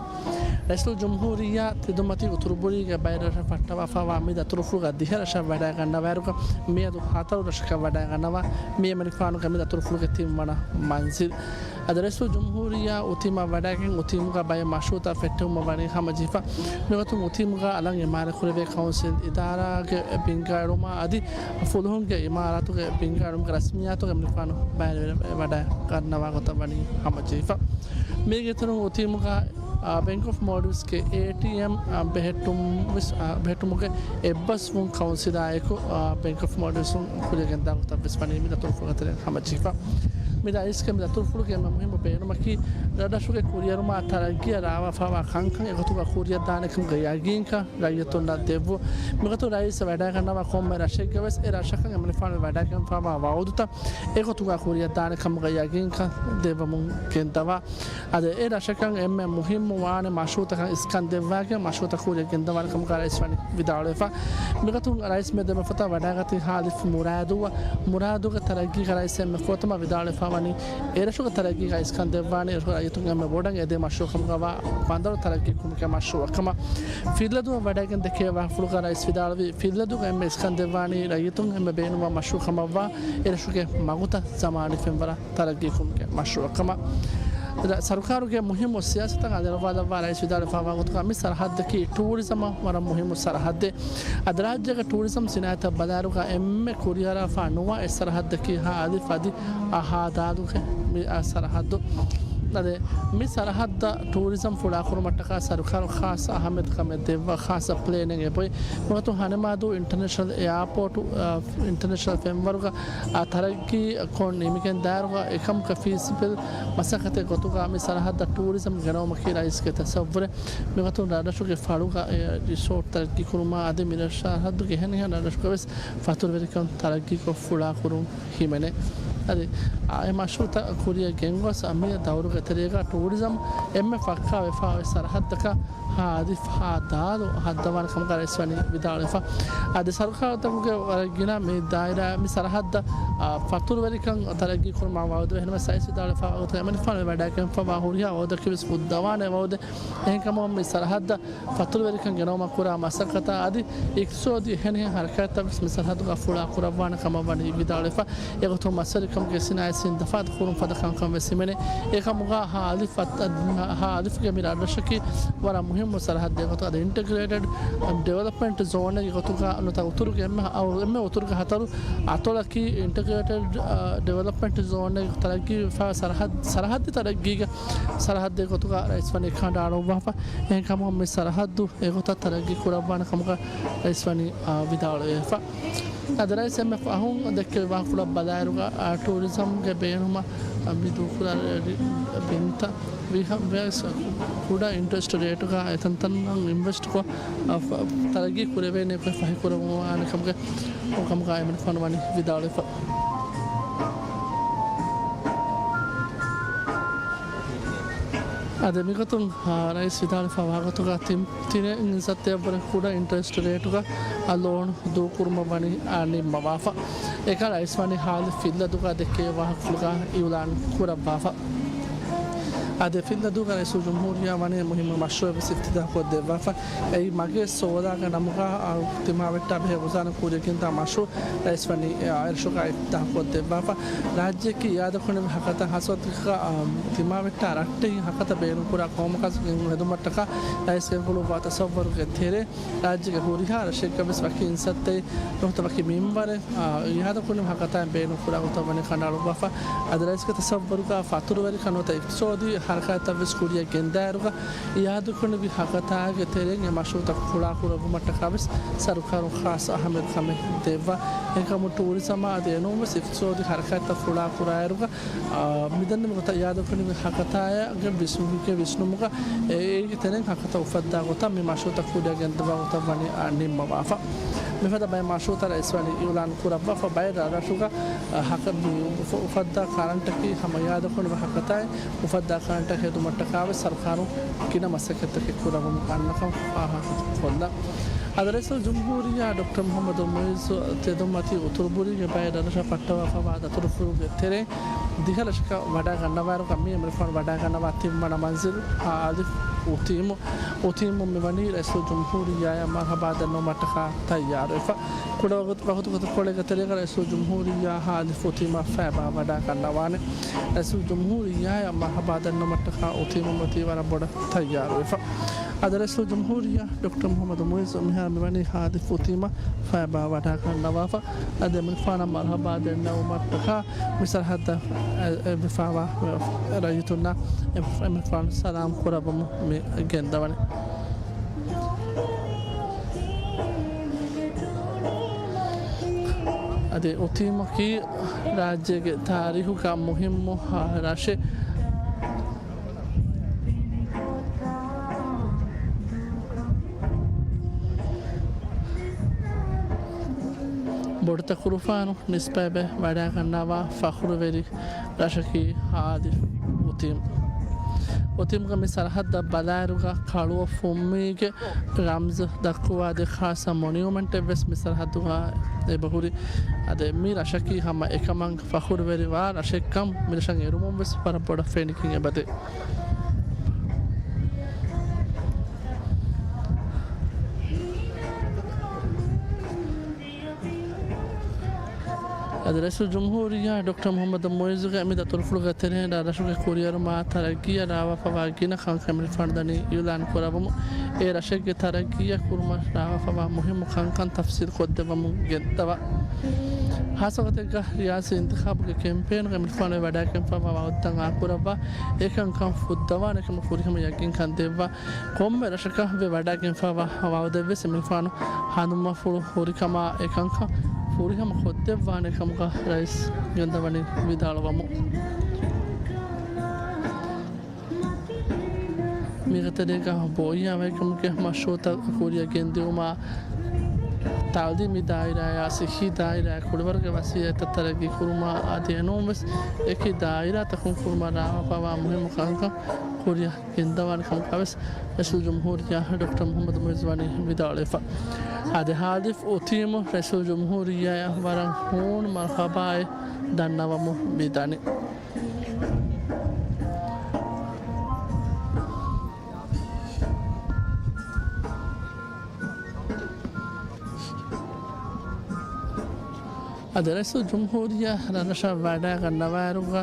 ރައީސުލްޖުމްހޫރިއްޔާ ތެދުމަތި އުތުރުބުރީގެ ބައެއް ރަށަށް ފައްޓަވާފައިވާ މި ދަތުރުފުޅުގަ ދިހަ ރަށަށް ވަޑައިގަންނަވާއިރުގަ މިއަދު ހަތަރު ރަށަކަށް ވަޑައިގަންނަވާ މި އެމަނިކުފާނުގެ މި ދަތުރުފުޅުގެ ތިންވަނަ މަންޒިލް. އަދި ރައީސުލްޖުމްހޫރިއްޔާ އުތީމަށް ވަޑައިގެން އުތީމުގަ ބައެއް މަޝްރޫޢުތައް ފެއްޓެވުމަށް ވަނީ ހަމަޖެހިފަ. މިގޮތުން އުތީމުގަ އަލަށް އިމާރާތްކުރެވޭ ކައުންސިލް އިދާރާގެ ބިންގާ އެޅުމާ އަދި ފުލުހުންގެ އިމާރާތުގެ ބިންގާ އެޅުމުގެ ރަސްމިއްޔާތުގެ އެމަނިކުފާނު ބައިވެރިވެ ވަޑައިގަންނަވާ ގޮތަށް ވަނީ ހަމަޖެހިފަ. މީގެ އިތުރުން އުތީމުގަ، އާ، ބެންކް އޮފް މޯލްޑިވްސްގެ އޭޓީއެމް، އާ، ބެހެއްޓުން ވެސް، އާ، ބެހެއްޓުމުގެ އެއްބަސްވުން ކައުންސިލާއެކު، އާ، ބެންކް އޮފް މޯލްޑިވްސް ކުރިއަށް ގެންދާ ގޮތަށް ވެސް ވަނީ މި ދަތުރުފުޅުގެ ތެރެއިން ހަމަޖެހިފަ. މި ރައީސްގެ މި ދަތުރުފުޅުގެ އެންމެ މުހިއްމު ބޭނުމަކީ، ރަށްރަށުގެ ކުރިއެރުމާ ތަރައްގީއަށް ރާވާފައިވާ ކަންކަން އެގޮތުގަ ކުރިއަށްދާނެ ކަމުގެ ޔަގީންކަން ރައްޔިތުންނަށް ދެއްވުން. މިގޮތުން ރައީސް ވަޑައިގަންނަވާ ކޮންމެ ރަށެއްގަވެސް އެ ރަށަކަށް އެމަނިކުފާނު ވަޑައިގެންފައިވާ ވައުދުތައް އެގޮތުގަ ކުރިއަށްދާނެ ކަމުގެ ޔަގީންކަން ދެއްވަމުން ގެންދަވާ. އަދި އެ ރަށަކަށް އެންމެ މުހިއްމު ވާނެ މަޝްރޫޢުތަކަށް އިސްކަން ދެއްވާގެން މަޝްރޫޢުތައް ކުރިއަށް ގެންދަވާނެ ކަމުގަ ރައީސް ވަނީ ވިދާޅުވެފަ. މިގޮތުން ރައީސް މި ދެމެފޮތަށް ވަޑައިގަތީ ހާލިފް މުރާދުއަށް. މުރާދުގެ ތަރައްގީގަ ރައީސް އެންމެ ފުރަތަމަ ވިދާޅުވެފަ ވަނީ އެ ރަށުގެ ތަރައްގީގަ އިސްކަން ދެއްވާނީ އެ ރަށުގެ ރައްޔިތުން އެންމެ ބޮޑަށް އެދޭ މަޝްރޫޢު ކަމުގަ ވާ ބަނދަރު ތަރައްގީ ކުރުމުގެ މަޝްރޫޢަށް ކަމަށް. ފިއްލަދޫއަށް ވަޑައިގެން ދެކެވި ވާހަކަފުޅުގަ ރައީސް ވިދާޅުވީ ފިއްލަދޫގަ އެންމެ އިސްކަން ދެއްވާނީ ރައްޔިތުން އެންމެ ބޭނުންވާ މަޝްރޫޢު ކަމަށްވާ އެ ރަށުގެ މަގުތައް ޒަމާނީ ފެންވަރަށް ތަރައްގީ ކުރުމުގެ މަޝްރޫޢަށް ކަމަށް. ރ-، ސަރުކާރުގެ މުހިއްމު ސިޔާސަތަކަށް އަލިއަޅުވާލައްވާ ރައީސް ވިދާޅުވެފައިވާ ގޮތުގަ މި ސަރަހައްދަކީ ޓޫރިޒަމަށް ވަރަށް މުހިއްމު ސަރަހައްދެއް. އަދި ރާއްޖޭގެ ޓޫރިޒަމް ސިނާއަތަށް ބަލާއިރުގަ އެންމެ ކުރިއަރާފަ ނުވާ އެއް ސަރަހައްދަކީ ހާލިފް އަދި އަހާދާލުގެ މި، އަ، ސަރަހައްދު. އަދި މި ސަރަހައްދަށް ޓޫރިޒަމް ފުޅާކުރުމަށްޓަކާ ސަރުކާރުން ޚާއްޞަ އަހައްމިއްޔަތުކަމެއް ދެއްވާ ޚާއްޞަ ޕްލޭނެއް އެބައޮތް. މިގޮތުން ހަނިމާދޫ އިންޓަރނޭޝަނަލް އެއާޕޯޓު، އާ، އިންޓަރނޭޝަނަލް ފެންވަރުގަ، އާ، ތަރައްގީ ކޮށް ނިމިގެން ދާއިރުގަ އެކަމުގެ ފީސިބަލް މަސައްކަތެއް ގޮތުގަ މި ސަރަހައްދަށް ޓޫރިޒަމް ގެނައުމަކީ ރައީސްގެ ތަސައްވުރެއް. މިގޮތުން ރަށްރަށުގެ ފަޅުގަ އެ ރިސޯޓް ތަރައްގީ ކުރުމާ އަދި މި ރަށް ސަރަހައްދުގެ އެހެނިހެން ރަށްރަށުގަވެސް ފަތުރުވެރިކަން ތަރައްގީކޮށް ފުޅާކުރުން ހިމެނޭ. އަދި އާ، އެ މަޝްރޫއުތައް ކުރިއަށް ގެންގޮސް މިއަ ދައުރުގެ ތެރޭގަ ޓޫރިޒަމް އެންމެ ފައްކާ ވެފާ އޮތް ސަރަހައްދަކަށް ހާދިފް ހާ ދާލު ހައްދަވާނެ ކަމުގަ ރައީސް ވަނީ ވިދާޅުވެފަ. އަދި ސަރުކާރުތަކުގެ ވަރަށް ގިނަ މި ދާއިރާ މި ސަރަހައްދަށް، އާ، ފަތުރުވެރިކަން ތަރައްގީ ކުރުމާ ވައުދު އެހެންވެ ރައީސް ވިދާޅުވެފަ ވަގުތު އެމަނިކުފާނު ވަޑައިގެންފަވާ ހުރިހާ ވައުދަކީވެސް ފުއްދަވާނެ ވައުދެއް. އެހެންކަމުން މި ސަރަހައްދަށް ފަތުރުވެރިކަން ގެނައުމަށް ކުރާ މަސައްކަތާ އަދި އިޤްތިޞާދީ އެހެނިހެން ހަރަކާތްތައް ވެސް މި ސަރަހައްދުގަ ފުޅާ ކުރައްވާނެ ކަމަށް ވަނީ ވިދާޅުވެފަ. އެގޮތުން މަސްވެރިކަމުގެ ސިނާއަތް ޒިންދަފާތު ކުރުން ފަދަ ކަންކަން ވެސް ހިމެނޭ. އެކަމުގަ ހއ، ހއ ގެ މި ރަށްރަށަކީ ވަރަށް މުހިއްމު ސަރަހައްދެއް ގޮތުގަ އަދި އިންޓަގްރޭޓެޑް ޑިވެލޮޕްމަންޓް ޒޯނެއްގެ ގޮތުގަ ނުވަތަ އުތުރުގެ އެންމެ އަ، އެންމެ އުތުރުގެ ހަތަރު އަތޮޅަކީ އިންޓަގްރޭޓެޑް، އަ، ޑިވެލޮޕްމަންޓް ޒޯނެއް ތަރައްގީ ވެފަ ސަރަހައްދު، ސަރަހައްދީ ތަރައްގީގެ ސަރަހައްދެއް ގޮތުގަ ރައީސް ވަނީ ކަނޑައަޅުއްވާފަ. އެހެންކަމުން މި ސަރަހައްދު އެގޮތަށް ތަރައްގީ ކުރައްވާނެ ކަމުގަ ރައީސް ވަނީ، އާ، ވިދާޅުވެފަ. އަދި ރައީސް އެންމެ ފަހުން ދެއްކެވި ވާހަކަފުޅަށް ބަލާއިރުގަ، އާ، ޓޫރިޒަމްގެ ބޭނުމަށް، އާ، މި ދޫކުރާ ބިންތައް ވިހަ، ވެސް ކުޑަ އިންޓްރެސްޓް ރޭޓުގަ އެތަންތަން އިންވެސްޓްކޮށް، އާ، ތަރައްގީ ކުރެވޭނެ ފަހި ކުރައްވާނެ ކަމުގެ ކަމުގަ އެމަނިކުފާނު ވަނީ ވިދާޅުވެފަ. އަދި މިގޮތުން، އާ، ރައީސް ވިދާޅުވެފަ ވާގޮތުގަ ތިން، ތިނެއް އިންސައްތައަށްވުރެ ކުޑަ އިންޓްރެސްޓް ރޭޓުގަ އަ ލޯނު ދޫކުރުމަށް ވަނީ އާ ނިންމަވާފަ. އެކަން ރައީސް ވަނީ ހާލި ފިއްލަދޫގަ ދެއްކެވި ވާހަކަފުޅުގަ އިއުލާން ކުރައްވާފަ. އަދި ފިއްލަދޫގަ ރައީސުލްޖުމްހޫރިއްޔާ ވަނީ މުހިއްމު މަޝްރޫއެއް ވެސް އިފްތިތާޙްކޮށްދެއްވާފަ. އެއީ މަގޭ ސޯލާގެ ނަމުގަ ތިމާވެއްޓާ ބެހޭ ވުޒާނަ ކުރިއަށް ގެންދާ މަޝްރޫއު. ރައީސް ވަނީ އެ ރަށުގަ އިފްތިތާޙްކޮށްދެއްވާފަ. ރާއްޖެއަކީ އިއާދަކުރެއްވި ހަކަތަ ހާއްސަ ގޮތަކަށް ތިމާވެއްޓާ ރައްޓެހި ހަކަތަ ބޭނުންކުރާ ޤައުމަކަށް ހެދުމަށްޓަކާ ރައީސް ގެންގުޅުއްވާ ތަސައްވަރުގެ ތެރޭ ރާއްޖޭގެ ހުރިހާ ރަށެއްގަ ވެސް ވަކި އިންސައްތައެއް ނުވަތަ ވަކި މިންވަރެއް، އާ، އިއާދަކުރެއްވި ހަކަތާއިން ބޭނުންކުރާ ގޮތަށް ވަނީ ކަނޑައަޅުއްވާފަ. އަދި ރައީސްގެ ތަސައްވަރުގަ ފަތުރުވެރިކަން ނުވަތަ އިޤްތިޞާދީ ހަރަކާތްތައް ވެސް ކުރިއަށް ގެންދާއިރުގަ އިއާދަކުރެއްވި ހަކަތާގެ ތެރެއިން އެ މަޝްރޫއުތައް ފުޅާކުރެއްވުމަށްޓަކާ ވެސް ސަރުކާރުން ޚާއްޞަ އަހައްމިޔަތުކަމެއް ދެއްވާ. އެހެންކަމުން ޓޫރިޒަމާ އަދި އެނޫން ވެސް އިޤްތިޞާދީ ހަރަކާތްތައް ފުޅާކުރާއިރުގަ، އާ، މިދެންނެވި ގޮތަށް އިއާދަކުރެއްވި ހަކަތާގެ ވިސްނު، ވިސްނުމުގަ އެ، އޭގެ ތެރެއިން ހަކަތަ އުފައްދާ ގޮތަށް މި މަޝްރޫއުތައް ކުރިއަށް ގެންދަވާ ގޮތަށް ވަނީ، އާ، ނިންމަވާފަ. މިފަދަ ބައެއް މަޝްރޫއުތައް ރައީސް ވަނީ އިއުލާން ކުރައްވާފަ. ބައެއް ރަށްރަށުގަ، އާ، ހަކަ، މި އުފަ، އުފައްދާ ކަރަންޓަކީ ހަމަ އިއާދަކުރެއްވި ހަކަތާއިން އުފައްދާ ކަރަންޓަށް ހެދުމަށްޓަކާވެސް ސަރުކާރުން ގިނަ މަސައްކަތްތަކެއް ކުރައްވަމުން އަންނަކަން ފާހަގަކޮށްލަން. އަދި ރައީސުލްޖުމްހޫރިއްޔާ ޑޮކްޓަރ މުޙައްމަދު މުޢިއްޒު ތެދުމަތީ އުތުރުބުރީގެ ބައެއް ރަށްރަށަށް ޕައްޓަވާފަވާ ދަތުރުފުޅުގެ ތެރެއިން ދިހަ ރަށަކަށް ވަޑައިގަންނަވާއިރުގަ މި އެމަނިކުފާނު ވަޑައިގަންނަވާ ތިންވަނަ މަންޒިލް ހ އަލިފް އުތީމު، އުތީމު މިވަނީ ރައީސުލްޖުމްހޫރިއްޔާއަށް މަރްޙަބާ ދަންނަވުމަށްޓަކާ ތައްޔާރުވެފަ. ކުޑަ ވަގުތު، ވަގުތު ގޮތަކޮޅެއްގެ ތެރޭގަ ރައީސުލްޖުމްހޫރިއްޔާ ހ އަލިފް އުތީމަށް ފައިބާ ވަޑައިގަންނަވާނެ. ރައީސުލްޖުމްހޫރިއްޔާއަށް މަރްޙަބާ ދަންނަވުމަށްޓަކާ އުތީމު މަތީ ވަރަށް ބޮޑަށް ތައްޔާރުވެފަ. އަދި ރައީސުލްޖުމްހޫރިއްޔާ ޑޮކްޓަރ މުޙައްމަދު މުޢިއްޒު މިހާރު މިވަނީ ހ އަލިފް އުތީމަށް ފައިބާ ވަޑައިގަންނަވާފަ. އަދި އެމަނިކުފާނަށް މަރްޙަބާ ދަންނަވުމަށްޓަކާ މި ސަރަހައްދަށް އެ، އެ، ވެފަވާ ރައްޔިތުންނަށް އެ، އެމަނިކުފާނު ސަލާމް ކުރައްވަމުން މި ގެންދަވަނީ. އަދި އުތީމަކީ ރާއްޖޭގެ ތާރީޚުގަ މުހިއްމު ރަށެއް. ބޮޑުތަކުރުފާނު ނިސްބަތްވެ ވަޑައިގަންނަވާ ފަޚުރުވެރި ރަށަކީ ހ އަލިފް އުތީމް. އުތީމްގެ މި ސަރަހައްދަށް ބަލާއިރުގަ ކަޅުއަށް ފުންމީގެ ރަމްޒު ދައްކުވާދޭ ޚާއްޞަ މޮނިއުމެންޓެއް ވެސް މި ސަރަހައްދުގަ އެބަހުރި. އަދި މި ރަށަކީ ހަމަ އެކަމަށް ފަޚުރުވެރިވާ ރަށެއްކަން މި ރަށަށް އެރުމުން ވެސް ވަރަށް ބޮޑަށް ފެނިގެން އެބަދޭ. އަދި ރައީސުލްޖުމްހޫރިއްޔާ ޑޮކްޓަރ މުޙައްމަދު މުޢިއްޒުގެ މި ދަތުރުފުޅުގެ ތެރެއިން ރަށުގެ ކުރިއެރުމާ ތަރައްގީއަށް ރާވާފަވާ ގިނަ ކަންކަން އެމަނިކުފާނު ދަނީ އިޢުލާން ކުރައްވަމުން، އެ ރަށެއްގެ ތަރައްގީއަށް ކުރުމަށް ރާވާފަވާ މުހިއްމު ކަންކަން ތަފްސީލް ކޮށްދެއްވަމުން ގެންދަވާ. ހާއްސަ ގޮތެއްގަ ރިޔާސީ އިންތިޚާބުގެ ކެމްޕޭނުގަ އެމްއެލްއޭފާނު ވެވަޑައިގެންފަވާ ވައުދުތައް އާކުރައްވާ، އެކަންކަން ފުއްދަވާނެ ކަމަށް ފުރިހަމަ ޔަގީންކަން ދެއްވާ، ކޮންމެ ރަށަކަށް ވެވަޑައިގެންފަވާ ވައުދެއްވެސް އެމްއެލްއޭފާނު ހަނދުމަފުޅު ހުރިކަމާ އެކަންކަން ފުރިހަމަ ކޮށްދެއްވާނެ ކަމުގަ ރައީސް ގެންދަވަނީ ވިދާޅުވަމުން. މީގެ ތެރޭގަ ބޯހިޔާވަހިކަމުގެ މަޝްރޫއުތައް ކުރިއަށް ގެންދިއުމާ، ތައުލީމީ ދާއިރާއާ، ސިއްހީ ދާއިރާ، ކުޅިވަރުގެ ވަސީލަތްތައް ތަރައްގީ ކުރުމާ އަދި އެނޫންވެސް އެކި ދާއިރާތަކުން ކުރުމަށް ރާވާފައިވާ މުހިއްމު ކަންކަން ކުރިއަށް ގެންދަވާނެ ކަމަކާވެސް ރައީސުލްޖުމްހޫރިއްޔާ ޑޮކްޓަރ މުޙައްމަދު މުޢިއްޒު ވަނީ ވިދާޅުވެފަ. އަދި ހާލިފް އުތީމު ރައީސުލްޖުމްހޫރިއްޔާއަށް ވަރަށް ހޫނު މަރުޙަބާއެއް ދަންނަވަމުން މިދަނީ. އަދި ރައީސުލްޖުމްހޫރިއްޔާ ރަށްރަށަށް ވަޑައިގަންނަވާއިރުގަ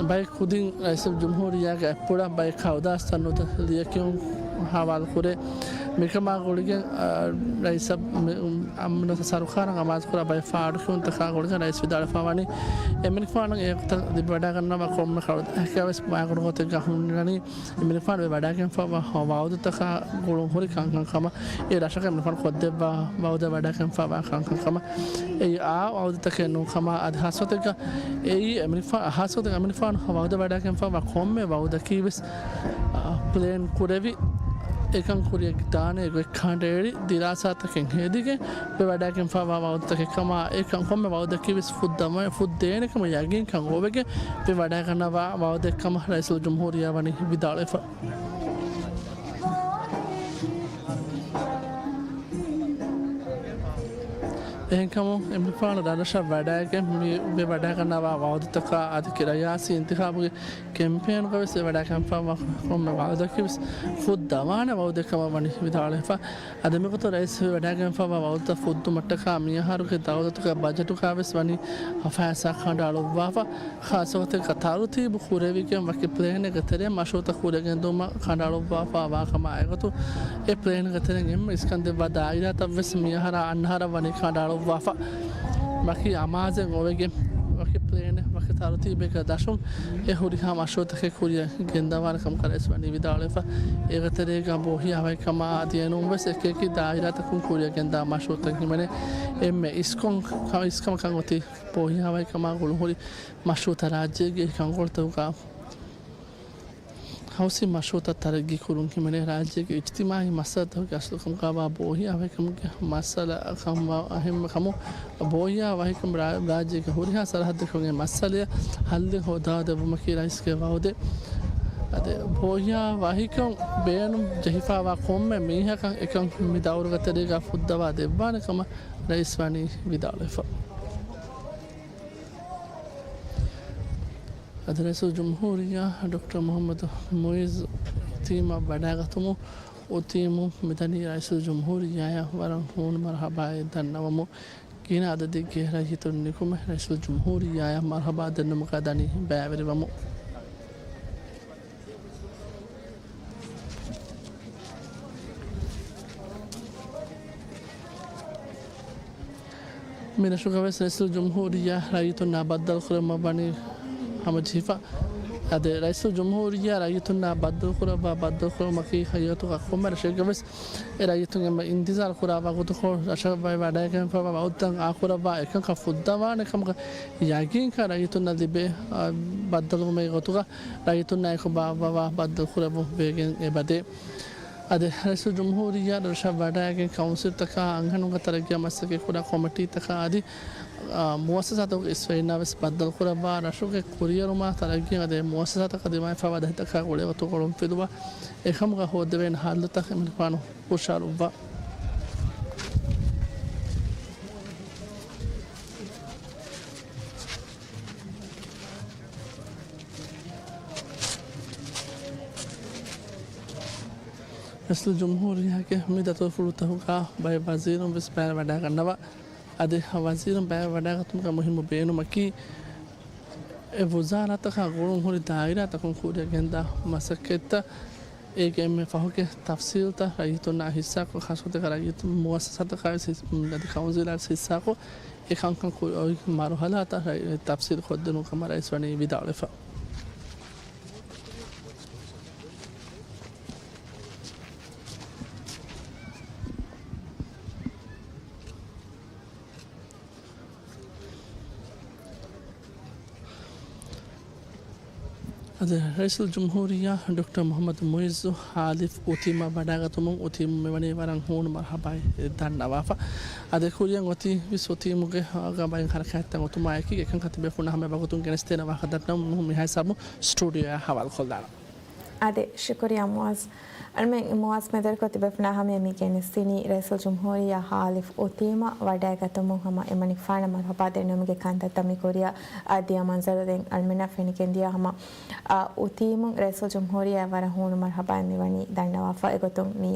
ބައެއް ކުދިން ރައީސުލްޖުމްހޫރިއްޔާގެ އަތްޕުޅަށް ބައެއް ކަށުދާސްތައް ނުދެ ލިޔެކިޔުން ހަވާލުކުރޭ. މިކަމާ ގުޅިގެން، އަ، ރައީސަށް މި، އަ، މި ސަރުކާރަށް އަމާޒުކުރާ ބައެއް ފާޑުކިޔުންތަކާ ގުޅިގެން ރައީސް ވިދާޅުވެފަވަނީ، އެމްއެލްއޭފާނު އެ ގޮތަށް ލިބިވަޑައިގަންނަވާ ކޮންމެ ކަށުދާހެއްގަވެސް މާގަނޑު ގޮތެއްގަ ހުންނަނީ، އެމްއެލްއޭފާނު ވެވަޑައިގެންފަވާ ވައުދުތަކާ ގުޅުން ހުރި ކަންކަން ކަމަށް، އެ ރަށަކަށް އެމްއެލްއޭފާނު ކޮށްދެއްވާ ވައުދެއް ވަޑައިގެންފަވާ ކަންކަން ކަމަށް، އެއީ އާ ވައުދުތަކެއް ނޫން ކަމަށް އަދި ހާއްސަ ގޮތެއްގަ އެއީ އެމްއެލްއޭފާ، ހާއްސަ ގޮތެއް އެމްއެލްއޭފާނު ވައުދެއް ވަޑައިގެންފަވާ ކޮންމެ ވައުދަކީވެސް، އާ، ޕްލޭން ކުރެވި، އެކަން ކުރިއަށް ދާނެ ގޮތް ކަނޑައެޅި ދިރާސާތަކެއް ހެދިގެން ވެވަޑައިގެންފަވާ ވައުދުތަކެއް ކަމަށް، އެކަން ކޮންމެ ވައުދަކީވެސް ފުއްދަވަ، ފުއްދޭނެ ކަމަށް ޔަގީންކަން އޮވެގެން ވެވަޑައިގަންނަވާ ވައުދެއް ކަމަށް ރައީސުލްޖުމްހޫރިއްޔާ ވަނީ ވިދާޅުވެފަ. އެހެންކަމުން އެމްއެލްއޭފާނު ރަށްރަށަށް ވަޑައިގެން މި ވެވަޑައިގަންނަވާ ވައުދުތަކާ އަދި ރިޔާސީ އިންތިޚާބުގެ ކެމްޕޭނުގަވެސް ވެވަޑައިގެންފަވާ ކޮންމެ ވައުދަކީވެސް ފުއްދަވާނެ ވައުދެއް ކަމަށް ވަނީ ވިދާޅުވެފަ. އަދި މިގޮތުން ރައީސް ވެވަޑައިގެންފަވާ ވައުދުތައް ފުއްދުމަށްޓަކާ މިއަހަރުގެ ދައުލަތުގެ ބަޖެޓުގަވެސް ވަނީ ފައިސާ ކަނޑައަޅުއްވާފަ. ޚާއްޞަ ގޮތެއްގަ ތަރުތީބު ކުރެވިގެން ވަކި ޕްލޭނެއްގެ ތެރެއިން މަޝްރޫއުތައް ކުރިއަށް ގެންދިއުމަށް ކަނޑައަޅުއްވާފަ ވާ ކަމާ އެގޮތުން، އެ ޕްލޭންގެ ތެރެއިން އެންމެ އިސްކަން ދެއްވާ ދާއިރާތައް ވެސް މިއަހަރާ އަންނަ އަހަރަށް ވަނީ ކަނޑައަޅުއްވާފަ. ވަކި އަމާޒެއް އޮވެގެން، ވަކި ޕްލޭނެއް، ވަކި ތަރުތީބެއްގަ ދަށުން އެ ހުރިހާ މަޝްރޫއުތަކެއް ކުރިއަށް ގެންދަވާނެ ކަމަކަށް ރައީސް ވަނީ ވިދާޅުވެފަ. އޭގެ ތެރޭގަ ބޯހިޔާވަހިކަމާ އަދި އެނޫންވެސް އެކިއެކި ދާއިރާތަކުން ކުރިއަށް ގެންދާ މަޝްރޫއުތައް ހިމެނޭ. އެންމެ އިސްކޮން، އިސްކަމަކަށް އޮތީ ބޯހިޔާވަހިކަމާ ގުޅުންހުރި މަޝްރޫއުތައް ރާއްޖޭގެ ކަންކޮޅުތަކުގަ ހައުސިން މަޝްރޫއުތައް ތަރައްގީ ކުރުން ހިމެނޭ. ރާއްޖޭގެ އިޖްތިމާއީ މައްސަލަތަކުގެ އަސްލު ކަމުގައިވާ ބޯހިޔާވަހިކަމުގެ މައްސަލަ ކަމުގަ އެހެންވެ ކަމުން، ބޯހިޔާވަހިކަމު ރާ-، ރާއްޖޭގެ ހުރިހާ ސަރަހައްދަކުގެ މައްސަލައަށް ހައްލެއް ހޯދާދެއްވުމަކީ ރައީސްގެ ވައުދެއް. އަދި ބޯހިޔާވަހިކަން ބޭނުން ޖެހިފައިވާ ކޮންމެ މީހަކަށް އެކަން މި ދައުރުގެ ތެރޭގަ ފުއްދަވާ ދެއްވާނެ ކަމަށް ރައީސް ވަނީ ވިދާޅުވެފަ. އަދި ރައީސުލްޖުމްހޫރިއްޔާ ޑޮކްޓަރ މުޙައްމަދު މުޢިއްޒު އުތީމަށް ވަޑައިގަތުމުން، އުތީމު މިދަނީ ރައީސުލްޖުމްހޫރިއްޔާއަށް ވަރަށް ހޫނު މަރުޙަބާއެއް ދަންނަވަމުން. ގިނަ އަދަދެއްގެ ރައްޔިތުން ނިކުމެ ރައީސުލްޖުމްހޫރިއްޔާއަށް މަރުޙަބާ ދެންނެވުމުގަ ދަނީ ބައިވެރިވަމުން. މި ރަށުގަވެސް ރައީސުލްޖުމްހޫރިއްޔާ ރައްޔިތުންނާ ބައްދަލުކުރުމަށް ވަނީ ހަމަޖެހިފަ. އަދި ރައީސުލްޖުމްހޫރިއްޔާ ރައްޔިތުންނާ ބައްދަލުކުރައްވާ ބައްދަލުކުރުމަކީ ހަގީގަތުގަ ކޮންމެ ރަށެއްގަވެސް އެ ރައްޔިތުން އެންމެ އިންތިޒާރު ކުރާ ވަގުތުކޮޅު ރަށަށް ވަޑައިގެންފަވާ ވައުދުތައް އާކުރައްވާ އެކަންކަން ފުއްދަވާނެ ކަމުގެ ޔަގީންކަން ރައްޔިތުންނަށް ލިބޭ، އާ، ބައްދަލުވުމެއް ގޮތުގަ ރައްޔިތުންނާއެކު ބާއްވަވާ ބައްދަލުކުރެއްވުން ވެގެން އެބަދޭ. އަދި ރައީސުލްޖުމްހޫރިއްޔާ ރަށަށް ވަޑައިގެން ކައުންސިލްތަކާ އަންހެނުންގެ ތަރައްގީއަށް މަސައްކަތްކުރާ ކޮމިޓީތަކާ އަދި، އާ، މުއައްސަސާތަކުގެ އިސްވެރިންނާވެސް ބައްދަލުކުރައްވާ ރަށުގެ ކުރިއެރުމާ ތަރައްގީއަށް އަދި މުއައްސަސާތަކަށް ދިމާވެފައިވާ ދަތިތަކާ ގުޅޭ ގޮތުގަ ގުޅުން ފެލުވާ އެކަމުގަ ހޯއްދެވޭނެ ހައްލުތައް އެމްއެލްއޭފާނު ހުށަހަޅުއްވާ. ރައީސުލްޖުމްހޫރިއްޔާގެ މި ދަތުރުފުޅުތަކުގަ ބައެއް ވަޒީރުން ވެސް ބައިވެވަޑައިގަންނަވާ. އަދި ވަޒީރުން ބައިވެވަޑައިގަތުމުގެ މުހިއްމު ބޭނުމަކީ، އެ ވުޒާރާތަކާ ގުޅުން ހުރި ދާއިރާތަކުން ކުރިއަށް ގެންދާ މަސައްކަތްތައް، އޭގެ އެންމެ ފަހުގެ ތަފްސީލްތައް ރައްޔިތުންނާ ހިއްސާކޮށް، ޚާއްޞަ ގޮތެއްގަ ރައްޔިތު މުއައްސަސާތަކާ ވެސް ހިއްސާ-، އަދި ކައުންސިލާ ވެސް ހިއްސާކޮށް، އެ ކަންކަން ކުރި މަރުހަލާތައް ތަފްސީލު ކޮށްދިނުމުގެ ކަމަށް ރައީސް ވަނީ ވިދާޅުވެފަ. އަދި ރައީސުލްޖުމްހޫރިއްޔާ ޑޮކްޓަރ މުޙައްމަދު މުޢިއްޒު ހާލިފް އުތީމަށް ވަޑައިގަތުމުން އުތީމުން މިވަނީ ވަރަށް ހޫނު މަރުޙަބާއެއް ދަންނަވާފަ. އަދި ކުރިއަށް އޮތީ ވެސް އުތީމުގެ ގަ ބައިން ހަރަކާތްތައް އޮތުމާއެކީ އެކަންކަން ތިބޭފުޅުންނާ ހަމަޔަށް ވަގުތުން ގެނެސްދޭނެ ވާހަކަ ދަންނަވަމުން މިހާ ހިސާބުން ސްޓޫޑިއޯއާ ހަވާލުކޮށްލާނަން. އާދެ، ޝުކުރިއްޔާ މުޢާޒް. އަޅުމެން މުޢާޒް މެދުވެރިކޮށް ތިބޭފުޅުންނާ ހަމަޔަށް މި ގެނެސްދިނީ ރައީސުލްޖުމްހޫރިއްޔާ ހާލިފް އުތީމަށް ވަޑައިގަތުމުން ހަމަ އެމަނިކުފާނަށް މަރުޙަބާ ދެންނެވުމުގެ ކަންތައްތައް މި ކުރިއަށް އަ، ދިޔަ މަންޒަރު ދެން އަޅުމެންނަށް ފެނިގެންދިޔަ ހަމަ، އަ، އުތީމުން ރައީސުލްޖުމްހޫރިއްޔާ ވަރަށް ހޫނު މަރުޙަބާއެއް މިވަނީ ދަންނަވާފަ. އެގޮތުން މި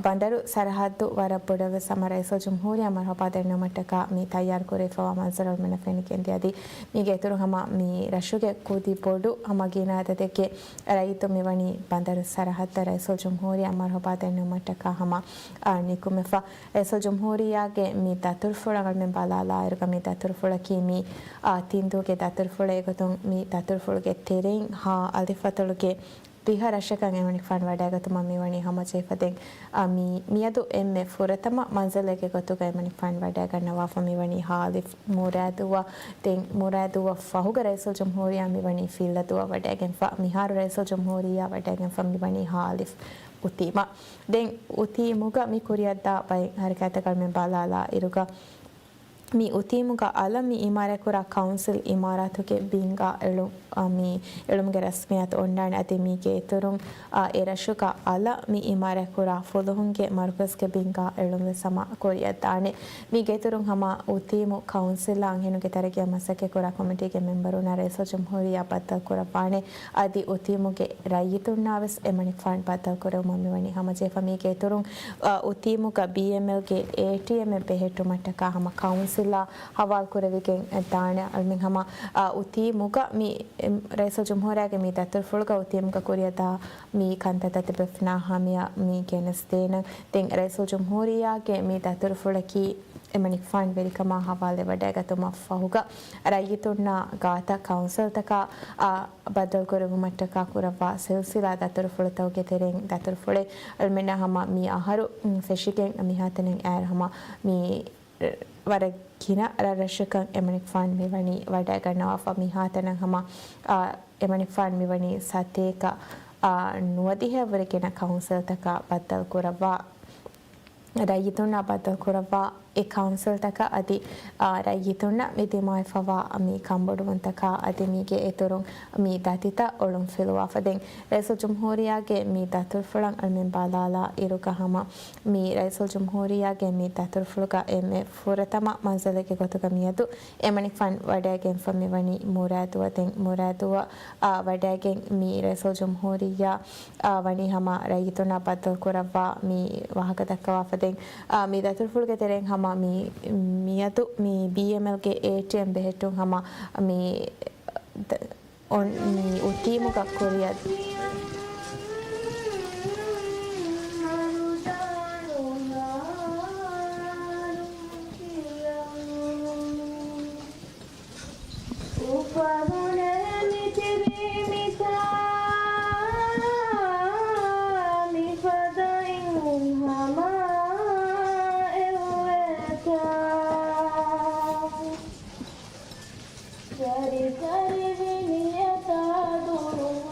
ބަނދަރު ސަރަހައްދު ވަރަށް ބޮޑަށް ވެސް ހަމަ ރައީސުލްޖުމްހޫރިއްޔާ މަރުޙަބާ ދެންނެވުމަށްޓަކާ މި ތައްޔާރު ކުރެވިފަވާ މަންޒަރު އަޅުމެންނަށް ފެނިގެންދިޔަ. އަދި މީގެ އިތުރުން ހަމަ މި ރަށުގެ ކުދި ބޮޑު ހަމަ ގިނަ އަދަދެއްގެ ރައްޔިތުން މިވަނީ ބަނދަރު ސަރަހައްދަށް ރައީސުލްޖުމްހޫރިއްޔާ މަރުޙަބާ ދެންނެވުމަށްޓަކާ ހަމަ، އާ، ނިކުމެފަ. ރައީސުލްޖުމްހޫރިއްޔާގެ މި ދަތުރުފުޅަށް އަޅުމެން ބަލާލާއިރުގަ މި ދަތުރުފުޅަކީ މި، އާ، ތިން ދުވަހުގެ ދަތުރުފުޅެއް. އެގޮތުން މި ދަތުރުފުޅުގެ ތެރެއިން ހަ އަލިފް އަތޮޅުގެ ދިހަ ރަށަކަށް އެމަނިކުފާނު ވަޑައިގަތުމަށް މިވަނީ ހަމަޖެހިފަ. ދެން، އާ، މި، މިއަދު އެންމެ ފުރަތަމަ މަންޒިލެއްގެ ގޮތުގަ އެމަނިކުފާނު ވަޑައިގަންނަވާފަ މިވަނީ ހާލިފް މުރާދުއަށް. ދެން މުރާދުއަށް ފަހުގަ ރައީސުލްޖުމްހޫރިއްޔާ މިވަނީ ފިއްލަދޫއަށް ވަޑައިގެންފަ. މިހާރު ރައީސުލްޖުމްހޫރިއްޔާ ވަޑައިގެންފަ މިވަނީ ހާލިފް އުތީމަށް. ދެން އުތީމުގަ މި ކުރިއަށްދާ ބައެއް ހަރަކާތްތަކަށް އަޅުމެން ބަލާލާ އިރުގަ، މި އުތީމުގަ އަލަށް މި އިމާރާތްކުރާ ކައުންސިލް އިމާރާތުގެ ބިންގާ އެޅު-، އަ، މި އެޅުމުގެ ރަސްމިއްޔާތު އޮންނާނެ. އަދި މީގެ އިތުރުން، އަ، އެ ރަށުގަ އަލަށް މި އިމާރާތްކުރާ ފުލުހުންގެ މަރުކަޒުގެ ބިންގާ އެޅުން ވެސް ހަމަ ކުރިއަށްދާނެ. މީގެ އިތުރުން ހަމަ އުތީމު ކައުންސިލްއާ އަންހެނުންގެ ތަރައްގީއަށް މަސައްކަތްކުރާ ކޮމިޓީގެ މެމްބަރުންނާ ރައީސުލްޖުމްހޫރިއްޔާ ބައްދަލުކުރައްވާނެ. އަދި އުތީމުގެ ރައްޔިތުންނާވެސް އެމަނިކުފާނު ބައްދަލުކުރެވުމަށް މިވަނީ ހަމަޖެހިފަ. މީގެ އިތުރުން، އަ، އުތީމުގަ ބީއެމްއެލްގެ އޭޓީއެމްއެއް ބެހެއްޓުމަށްޓަކާ ހަމަ ކައުންސިލާ ހަވާލުކުރެވިގެން ދާނެ. އަޅުމެން ހަމަ، އަ، އުތީމުގަ މި، އެ، ރައީސުލްޖުމްހޫރިއްޔާގެ މި ދަތުރުފުޅުގަ އުތީމުގަ ކުރިއަށްދާ މި ކަންތައްތައް ތިބޭފުޅުންނާ ހަމަޔަށް މި ގެނެސްދޭނަން. ދެން ރައީސުލްޖުމްހޫރިއްޔާގެ މި ދަތުރުފުޅަކީ އެމަނިކުފާނު ވެރިކަމާ ހަވާލުވެވަޑައިގަތުމަށް ފަހުގަ، ރައްޔިތުންނާ ގާތަށް ކައުންސިލްތަކާ، އާ، ބައްދަލުކުރެވުމަށްޓަކާ ކުރައްވާ ސިލްސިލާ ދަތުރުފުޅުތަކުގެ ތެރެއިން ދަތުރުފުޅެއް އަޅުމެންނާ ހަމަ މި އަހަރު، މް، ފެށިގެން މިހާތަނަށް އައިރު ހަމަ މި ވަރަށް ގިނަ ރަށްރަށަކަށް އެމަނިކުފާނު މިވަނީ ވަޑައިގަންނަވާފަ. މިހާތަނަށް ހަމަ، އާ، އެމަނިކުފާނު މިވަނީ ސަތޭކަ، އާ، ނުވަދިހައަށްވުރެ ގިނަ ކައުންސިލްތަކާ ބައްދަލުކުރައްވާ، ރައްޔިތުންނާ ބައްދަލުކުރައްވާ އެ ކައުންސިލްތަކަށް އަދި، އާ، ރައްޔިތުންނަށް މި ދިމާވެފަވާ މި ކަންބޮޑުވުންތަކާ އަދި މީގެ އިތުރުން މި ދަތިތައް އޮޅުން ފިލުވާފަ. ދެން ރައީސުލްޖުމްހޫރިއްޔާގެ މި ދަތުރުފުޅަށް އަޅުމެން ބަލާލާ އިރުގަ ހަމަ މި ރައީސުލްޖުމްހޫރިއްޔާގެ މި ދަތުރުފުޅުގަ އެންމެ ފުރަތަމަ މަންޒިލެއްގެ ގޮތުގަ މިއަދު އެމަނިކުފާނު ވަޑައިގެންފަ މިވަނީ މުރާދުއަށް. ދެން މުރާދުއަށް، އާ، ވަޑައިގެން މި ރައީސުލްޖުމްހޫރިއްޔާ، އާ، ވަނީ ހަމަ ރައްޔިތުންނާ ބައްދަލުކުރައްވާ މި ވާހަކަ ދައްކަވާފަ. ދެން، އާ، މި ދަތުރުފުޅުގެ ތެރެއިން ހަމަ މި، މިއަދު މި ބީއެމްއެލްގެ އޭޓީއެމް ބެހެއްޓުން ހަމަ މި ދ-، އޮން-، މި އުތީމުގަ ކުރިއަށް އުފަލުން މިތިބީ މިތާ މިފަދައިން ހަމަ އެއްވެތާ. ސަރި ސަރި ވިނިޔަތާ ދުރުން،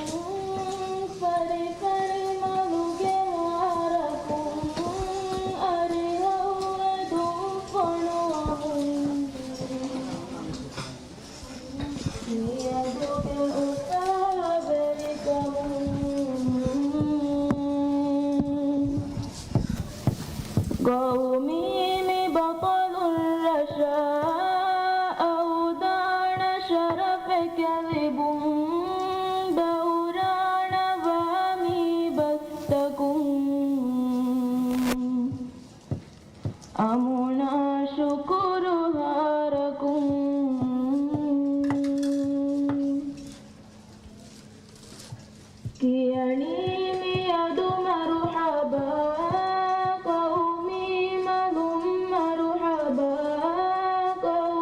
ފަރި ފަރި މަލުގެ މާރަކުން، އަރިހަށް އެދުން ފޮނުވަމުން މިއަދުގެ އުފާވެރިކަމުން. ގައުމީ މި ބަޠަލުން ރަށަށް އައުދާނަ ޝަރަފެކެ ލިބުން ދައުރާނަވާ މި ބަސްތަކުން. އަމުނާ ޝުކުރު ހާރަކުން. ކިޔަނީ މިއަދު މަރުޙަބާ، ޤައުމީ މަލުން މަރުޙަބާ، ޤައު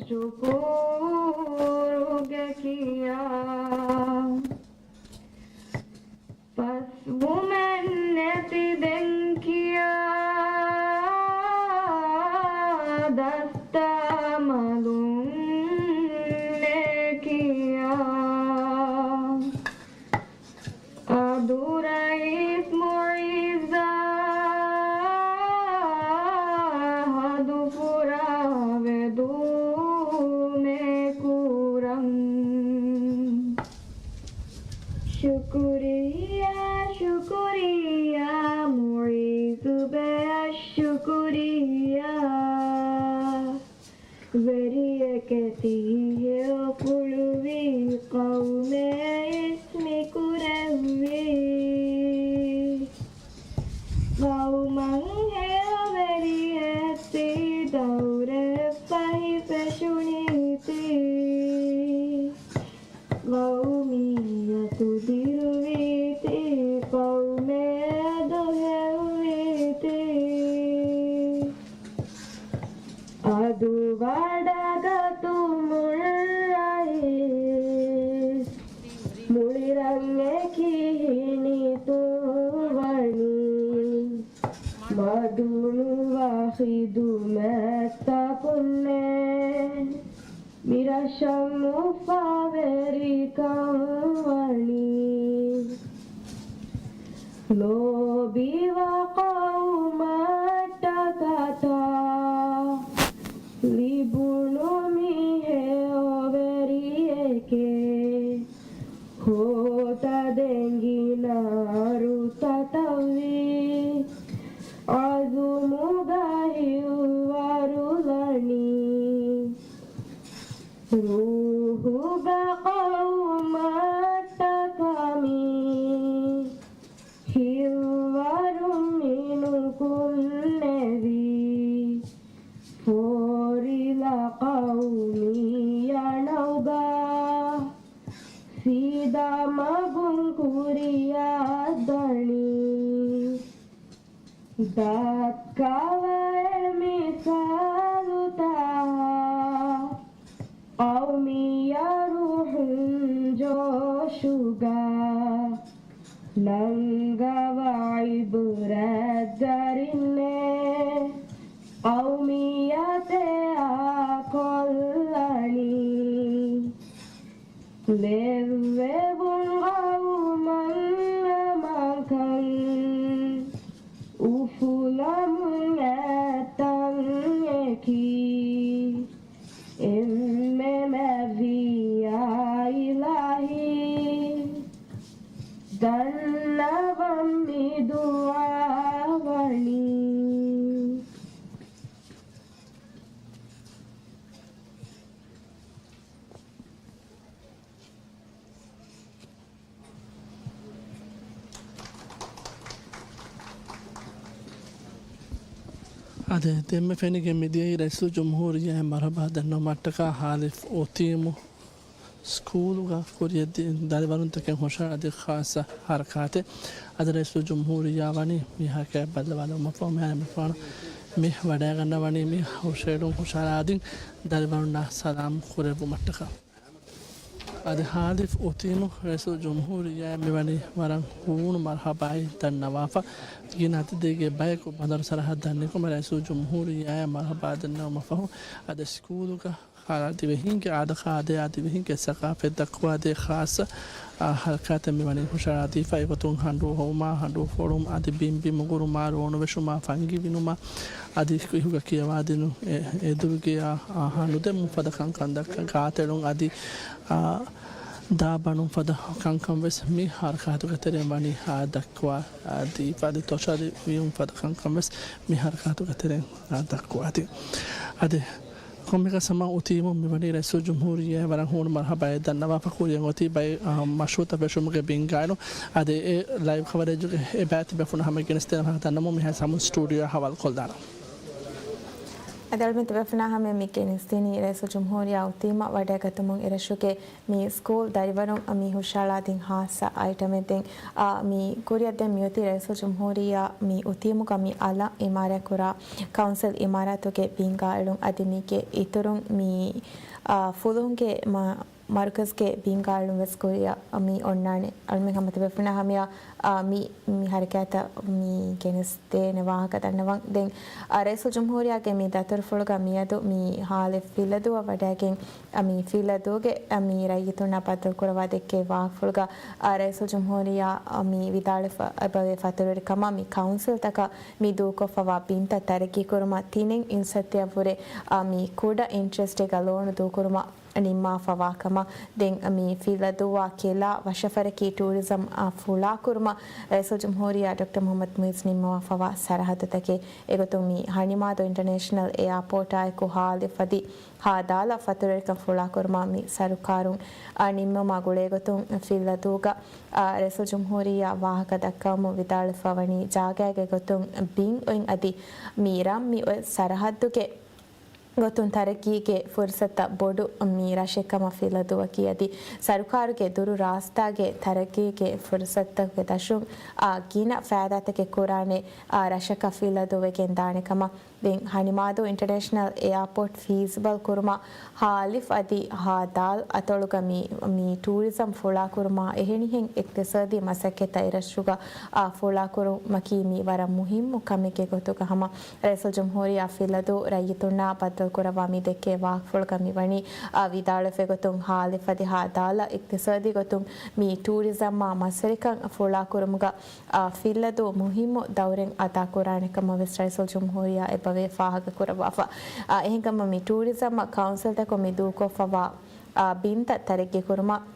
ޝުކުރުގެ ކިޔާ. ފަސްވުމެއް ނެތި ދެން ކިޔާ، ދަސްތައް މަލުން ނޭ ކިޔާ. އަދު ރައީސް މުޢިއްޒާ، ހަދު ފުރާވެ ދޫމޭ ކުރަން. ޝުކުރިއްޔާ، ޝުކުރިއްޔާ، މުޢިއްޒު ބެއަށް ޝުކުރިއްޔާ. ވެރިއެކެތި ހެޔޮ ފުޅުވި ޤައުމެއް އިސް މި ކުރެއްވީ. ޤައުމަށް ހެޔޮ ވެރިއެއް ތި ދައުރެއް ފަހި ފެށުނީތީ. ޤައުމިއްޔަތު ދިރުވީތީ، ޤައުމެއް އަދުހެއުވީތީ. އަދު ވަޑަގަތުމުން ރައީސް، މުޅި ރަށް އެކި ހިނިތުން ވަނީ. މަދުނުވާ ޚިދުމަތްތަކުންނޭ، މިރަށަށް އުފާވެރިކަން ވަނީ. ލޯބިވާ ޤައުމަށްޓަކާ ތާ، ލިބުނު މި ހެޔޮ ވެރިއެކޭ. ހޯތަ ދެނގި ނާރު ތަތަވީ، އަޒުމުގަ ހިއްވަރުލަނީ. ރޫހުގަ ޤައުމަށްޓަކާ މި ހިއްވަރު މި ނުކުންނެވީ. ފޯރިލަ ޤައުމީ އަނައުގަ ސީދާ މަގުން ކުރިއަށް ދަނީ. ދައްކަވައި މިސާލުތައް ޤައުމީ ރޫޙުން ޖޯޝުގަ ނަންގަވާ ޢިބުރަތްދަރިންނޭ ޤައުމިއްޔަތެއް އާކޮށްލަނީ. ލެއްވެވުން ޤައުމަށް އަމާންކަން އުފުލަމުން އެތަން އެކީ. އެންމެ މެވިއްޔާ އިލާހީ، ދަންނަވަން މި ދުޢާ ވަނީ. އާދެ، ދެންމެ ފެނިގެން މިދިޔައީ ރައީސުލްޖުމްހޫރިއްޔާއަށް މަރުޙަބާ ދަންނަވުމަށްޓަކާ ހާލިފް އޮތީމު ސްކޫލުގަ ކުރިއަށް ދި-، ދަރިވަރުންތަކެއް ހުށަހަޅާދި ޚާއްޞަ ހަރަކާތެއް. އަދި ރައީސުލްޖުމްހޫރިއްޔާ ވަނީ މި ހަރަކާތް ބައްލަވާލުމަށްފަހު މިހާރު މިފާނު މި ވަޑައިގަންނަވަނީ މި ހުށައެޅުން ހުށަހަޅާދިން ދަރިވަރުންނާ ސަލާމް ކުރެއްވުމަށްޓަކާ. އަދި ހާލިފް އޮތީމު ރައީސުލްޖުމްހޫރިއްޔާއަށް މިވަނީ ވަރަށް ހޫނު މަރުޙަބާއެއް ދަންނަވާފަ. ގިނަ އަތިދެއްގެ ބަޔަކު ބަނދަރު ސަރަހައްދަށް ނިކުމެ ރައީސުލްޖުމްހޫރިއްޔާއަށް މަރުޙަބާ ދަންނަވުމަށްފަހު، އަދި ސްކޫލުގަ ދިވެހީންގެ އާދަކާ އާދަޔާ، ދިވެހީންގެ ސަޤާފަތް ދައްކުވާދޭ ޚާއްޞަ، އާ، ހަރަކާތެއް މިވަނީ ހުށަހަޅާދީފަ. އެގޮތުން ހަނޑޫ ހޮވުމާ، ހަނޑޫ ފޮޅުމާ، އަދި ބިންބި މުގުރުމާ، ރޯނު ވެށުމާ، ފަންގި ވިނުމާ، އަދި އިހުގަ ކިޔަވާދިނު އެ-، އެދުރުގެ އާ، އާ، ހަނދުދެމުން ފަދަ ކަންކަން ދައްކާ، ގާތެޅުން އަދި، އާ، ދާ ބަނުން ފަދަ ކަންކަން ވެސް މި ހަރަކާތުގެ ތެރެއިން ވަނީ، އާ، ދައްކުވާ، އާ، ދީފަ. އަދި ތޮށާލި ވިޔުން ފަދަ ކަންކަން ވެސް މި ހަރަކާތުގެ ތެރެއިން، އާ، ދައްކުވާދީ. އަދި ކޮންމެއަކަސް ހަމަ އޮތީމު މިވަނީ ރައީސުލްޖުމްހޫރިއްޔާއަށް ވަރަށް ހޫނު މަރުޙަބާއެއް ދަންނަވާފަ. ކުރިއަށް އޮތީ ބައެއް، އާ، މަޝްހޫރުތައް ފެށުމުގެ ބިންގާއިނު. އަދި އެ ލައިވް ކަވަރޭޖުގެ އެބައިތި ބޭފުޅުން ހަމަ ގެނެސްދޭނަ ވާހަކަ ދަންނަވަމުން މިހާ ހަމަ ސްޓޫޑިއޯއަށް ހަވާލުކޮށްލާނަން. އަދި އަޅުމެން ތިބޭފުޅުންނާ ހަމަޔަށް މި ގެނެސްދިނީ ރައީސުލްޖުމްހޫރިއްޔާ އުތީމަ ވަޑައިގަތުމުން އެރަށުގެ މި ސްކޫލް ދަރިވަރުން މި ހުށައަޅާ ދިން ހާއްސަ އައިޓަމެއް. ދެން އާ، މި ކުރިއަށް ދެން މިއޮތީ ރައީސުލްޖުމްހޫރިއްޔާ މި އުތީމުގަ މި އަލަށް އިމާރާތްކުރާ ކައުންސިލް އިމާރާތުގެ ބިންގާ އެޅުން. އަދި މީގެ އިތުރުން މި އާ، ފުލުހުންގެ މަ-، މަރުކަޒްގެ ބިންގާ އެޅުން ވެސް ކުރިއަށް މި އޮންނާނެ. އަޅުމެން ހަމަ ތިބޭފުޅުންނާ ހަމަޔަށް އާ، މި، މި ހަރަކާތަށް މި ގެނެސްދޭނެ ވާހަކަ ދަންނަވަން. ދެން އާ، ރައީސުލްޖުމްހޫރިއްޔާގެ މި ދަތުރުފުޅުގަ މިއަދު މި ހާލެއް ފިއްލަދޫއަށް ވަޑައިގެން، އާ، މި ފިއްލަދޫގެ، އާ، މި ރައްޔިތުންނާ ބައްދަލުކުރައްވާ ދެއްކޭ ވާހަކަފުޅުގަ، އާ، ރައީސުލްޖުމްހޫރިއްޔާ، އާ، މި ވިދާޅުވެފަ އެބަވޭ ފަތުރުވެރިކަމަށް މި ކައުންސިލްތަކަށް މި ދޫކޮށްފަވާ ބިންތައް ތަރައްގީކުރުމަށް ތިނެއް އިންސައްތައަށްވުރެ، އާ، މި ކުޑަ އިންޓްރެސްޓެއްގަ ލޯނު ދޫކުރުމަށް ނިންމާފަވާ ކަމަށް. ދެން މި ފިއްލަދޫއާ ކެލާ ވަށަފަރަކީ ޓޫރިޒަމް އާ ފުޅާކުރުމަށް ރައީސުލްޖުމްހޫރިއްޔާ ޑޮކްޓަރ މުޙައްމަދު މުޢިއްޒު ނިންމަވާފަވާ ސަރަހައްދުތަކެއް. އެގޮތުން މި ހަނިމާދޫ އިންޓަރނޭޝަނަލް އެއާޕޯޓާއެކު ހާލެއް ފަދި ހާ ދާލަށް ފަތުރުވެރިކަން ފުޅާކުރުމަށް މި ސަރުކާރުން އާ ނިންމުމާ ގުޅޭގޮތުން ފިއްލަދޫގަ އާ ރައީސުލްޖުމްހޫރިއްޔާ ވާހަކަ ދައްކަވަމުން ވިދާޅުވެފަވަނީ ޖާގައިގެ ގޮތުން ބިން އޮތް އަދި މި ރަށް މި އޮތް ސަރަހައްދުގެ ގޮތުން ތަރައްގީގެ ފުރުސަތުތައް ބޮޑު މި ރަށެއްކަމަށް ފިއްލަދޫއަކީ އަދި ސަރުކާރުގެ ދުރު ރާސްތާގެ ތަރައްގީގެ ފުރުސަތުތަކުގެ ދަށުން އާ ގިނަ ފައިދާތަކެއް ކުރާނެ އާ ރަށަކަށް ފިއްލަދޫ ވެގެން ދާނެ ކަމަށް. ދެން ހަނިމާދޫ އިންޓަރނޭޝަނަލް އެއާޕޯޓް ފީޒިބަލް ކުރުމަށް ހާލިފް އަދި ހާ ދާލް އަތޮޅުގަ މި، މި ޓޫރިޒަމް ފުޅާކުރުމާ އެހެނިހެން އިޤްތިޞާދީ މަސައްކަތްތައް އެރަށުގަ އާ ފުޅާކުރުމަކީ މި ވަރަށް މުހިއްމު ކަމެއްގެ ގޮތުގަ ހަމަ ރައީސުލްޖުމްހޫރިއްޔާ ފިއްލަދޫ ރައްޔިތުންނާ ބައްދަލުކުރައްވާ މި ދެއްކޭ ވާހަކަފުޅުގަ މިވަނީ އާ ވިދާޅުވެފައި ގޮތުން ހާލިފް އަދި ހާ ދާލަށް އިޤްތިޞާދީ ގޮތުން މި ޓޫރިޒަމްއާ މަސްވެރިކަން ފުޅާކުރުމުގަ އާ ފިއްލަދޫ މުހިއްމު ދައުރެއް އަދާކުރާނެ ކަމަށް ވެސް ރައީސުލްޖުމްހޫރިއްޔާ އެބަވޭ ފާހަގަކުރައްވާފަ. އާ، އެހެންކަމުން މި ޓޫރިޒަމްއަށް ކައުންސިލްތަކުން މި ދޫކޮށްފަވާ، އާ، ބިންތައް ތަރައްގީކުރުމަށް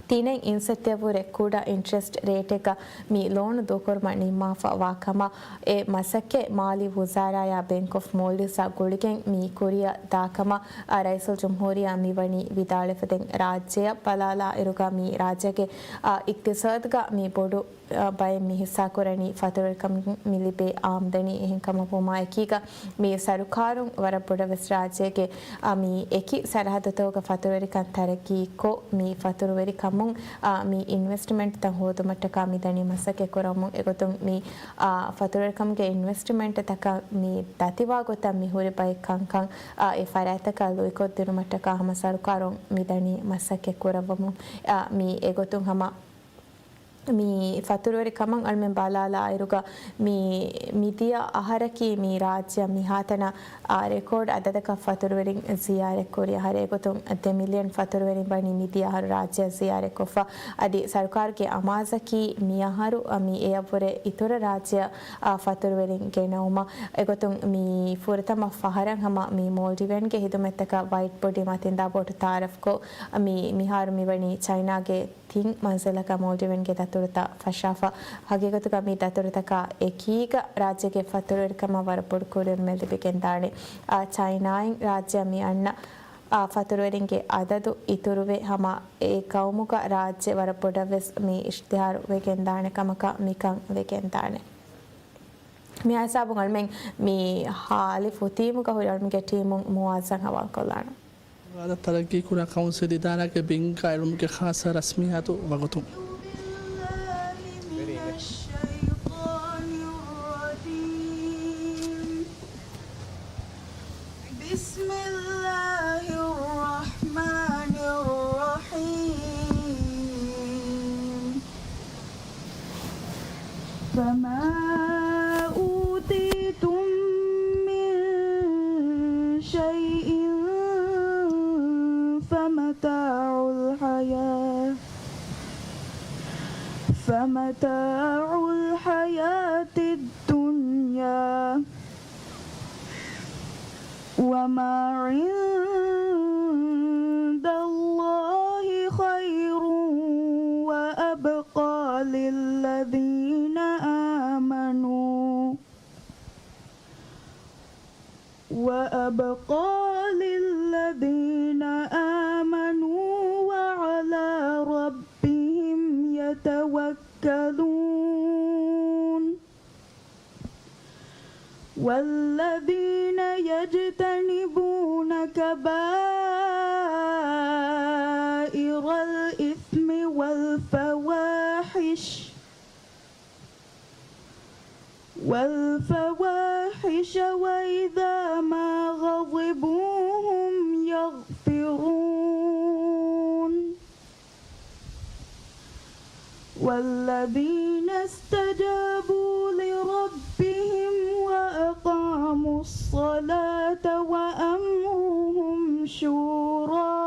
ތިނެއް އިންސައްތައަށްވުރެ ކުޑަ އިންޓްރެސްޓް ރޭޓެއްގަ މި ލޯނު ދޫކުރުމަށް ނިންމާފަ ވާ ކަމަށް އެ މަސައްކަތް މާލީ ވުޒާރާޔާ ބޭންކް އޮފް މޯލްޑިވްސްއާ ގުޅިގެން މި ކުރިއަށް ދާ ކަމަށް، އާ، ރައީސުލްޖުމްހޫރިއްޔާ މިވަނީ ވިދާޅުވެފަ. ދެން ރާއްޖެއަށް ބަލާލާއިރުގަ މި ރާއްޖޭގެ، އާ، އިޤްތިޞާދުގަ މި ބޮޑު އަ، ބައެއް މި ހިއްސާކުރަނީ ފަތުރުވެރިކަމުން މި ލިބޭ އާމްދަނީ. އެހެންކަމަށް ވުމާ އެކީގަ މި ސަރުކާރުން ވަރަށް ބޮޑަށް ވެސް ރާއްޖޭގެ، އަ، މި އެކި ސަރަހައްދުތަކުގަ ފަތުރުވެރިކަން ތަރައްގީކޮށް، މި ފަތުރުވެރިކަމުން، އަ، މި އިންވެސްޓްމަންޓްތައް ހޯދުމަށްޓަކާ މިދަނީ މަސައްކަތް ކުރަމުން. އެގޮތުން މި، އަ، ފަތުރުވެރިކަމުގެ އިންވެސްޓްމަންޓްތަކަށް މި ދަތިވާ ގޮތަށް މި ހުރި ބައެއް ކަންކަން، އަ، އެ ފަރާތްތަކަށް ލުއިކޮށްދިނުމަށްޓަކާ ހަމަ ސަރުކާރުން މިދަނީ މަސައްކަތް ކުރައްވަމުން. އަ، މި އެގޮތުން ހަމަ މި ފަތުރުވެރިކަމަށް އަޅުމެން ބަލާލާއިރުގަ، މި މިދިޔަ އަހަރަކީ މި ރާއްޖެއަށް މިހާތަނަށް، އާ، ރެކޯޑް އަދަދަކަށް ފަތުރުވެރިން ޒިޔާރަތްކުރި އަހަރެއް. އެގޮތުން ދެ މިލިއަން ފަތުރުވެރިން ވަނީ މިދިޔަ އަހަރު ރާއްޖެއަށް ޒިޔާރަތްކޮށްފަ. އަދި ސަރުކާރުގެ އަމާޒަކީ މިއަހަރު، އަ، މި އެޔަށްވުރެ އިތުރަށް ރާއްޖެއަށް، އާ، ފަތުރުވެރިން ގެނައުމަށް. އެގޮތުން މި ފުރަތަމަ ފަހަރަށް ހަމަ މި މޯލްޑިވިއަންގެ ހިދުމަތްތަކަށް ވައިޓް ބޮޑީ މަތިންދާ ބޯޓު ތައާރަފްކޮށް، މި މިހާރު މިވަނީ ޗައިނާގެ ތިން މަންޒިލަކަށް މޯލްޑިވިއަންގެ ދަތުރުތައް ފަށާފަ. ހަގީގަތުގަ މި ދަތުރުތަކާ އެކީގަ ރާއްޖޭގެ ފަތުރުވެރިކަމަށް ވަރަށް ބޮޑު ކުރިއެރުމެއް ލިބިގެންދާނެ. އާ، ޗައިނާއިން ރާއްޖެއަށް މި އަންނަ، އާ، ފަތުރުވެރިންގެ އަދަދު އިތުރުވެ ހަމަ އެ ގައުމުގަ ރާއްޖެ ވަރަށް ބޮޑަށްވެސް މި އިޝްތިހާރު ވެގެންދާނެ ކަމަކަށް މިކަން ވެގެންދާނެ. މިހާ ހިސާބުން އަޅުމެން މި ހާލިފް އުތީމުގަ ހުރި އަޅުމެންގެ ޓީމުން މުއާޒަށް ހަވާލުކޮށްލާނަން. ވާދަ ތަރައްގީކުރާ ކައުންސިލް އިދާރާގެ ބިންގާ އެޅުމުގެ ޚާއްޞަ ރަސްމިއްޔާތު ވަގުތު. بسم الله الرحمن الرحيم. فما أوتيتم من شيء فمتاع الحياة، فمتاع الحياة الدنيا، وما عند الله خير وأبقى للذين آمنوا، وأبقى للذين آمنوا وعلى ربهم يتوكلون. والذين يجتنبون كبائر الإثم والفواحش والفواحش وإذا ما غضبوا هم يغفرون. والذين استجابوا لربهم وأقاموا الصلاة وأمرهم شورى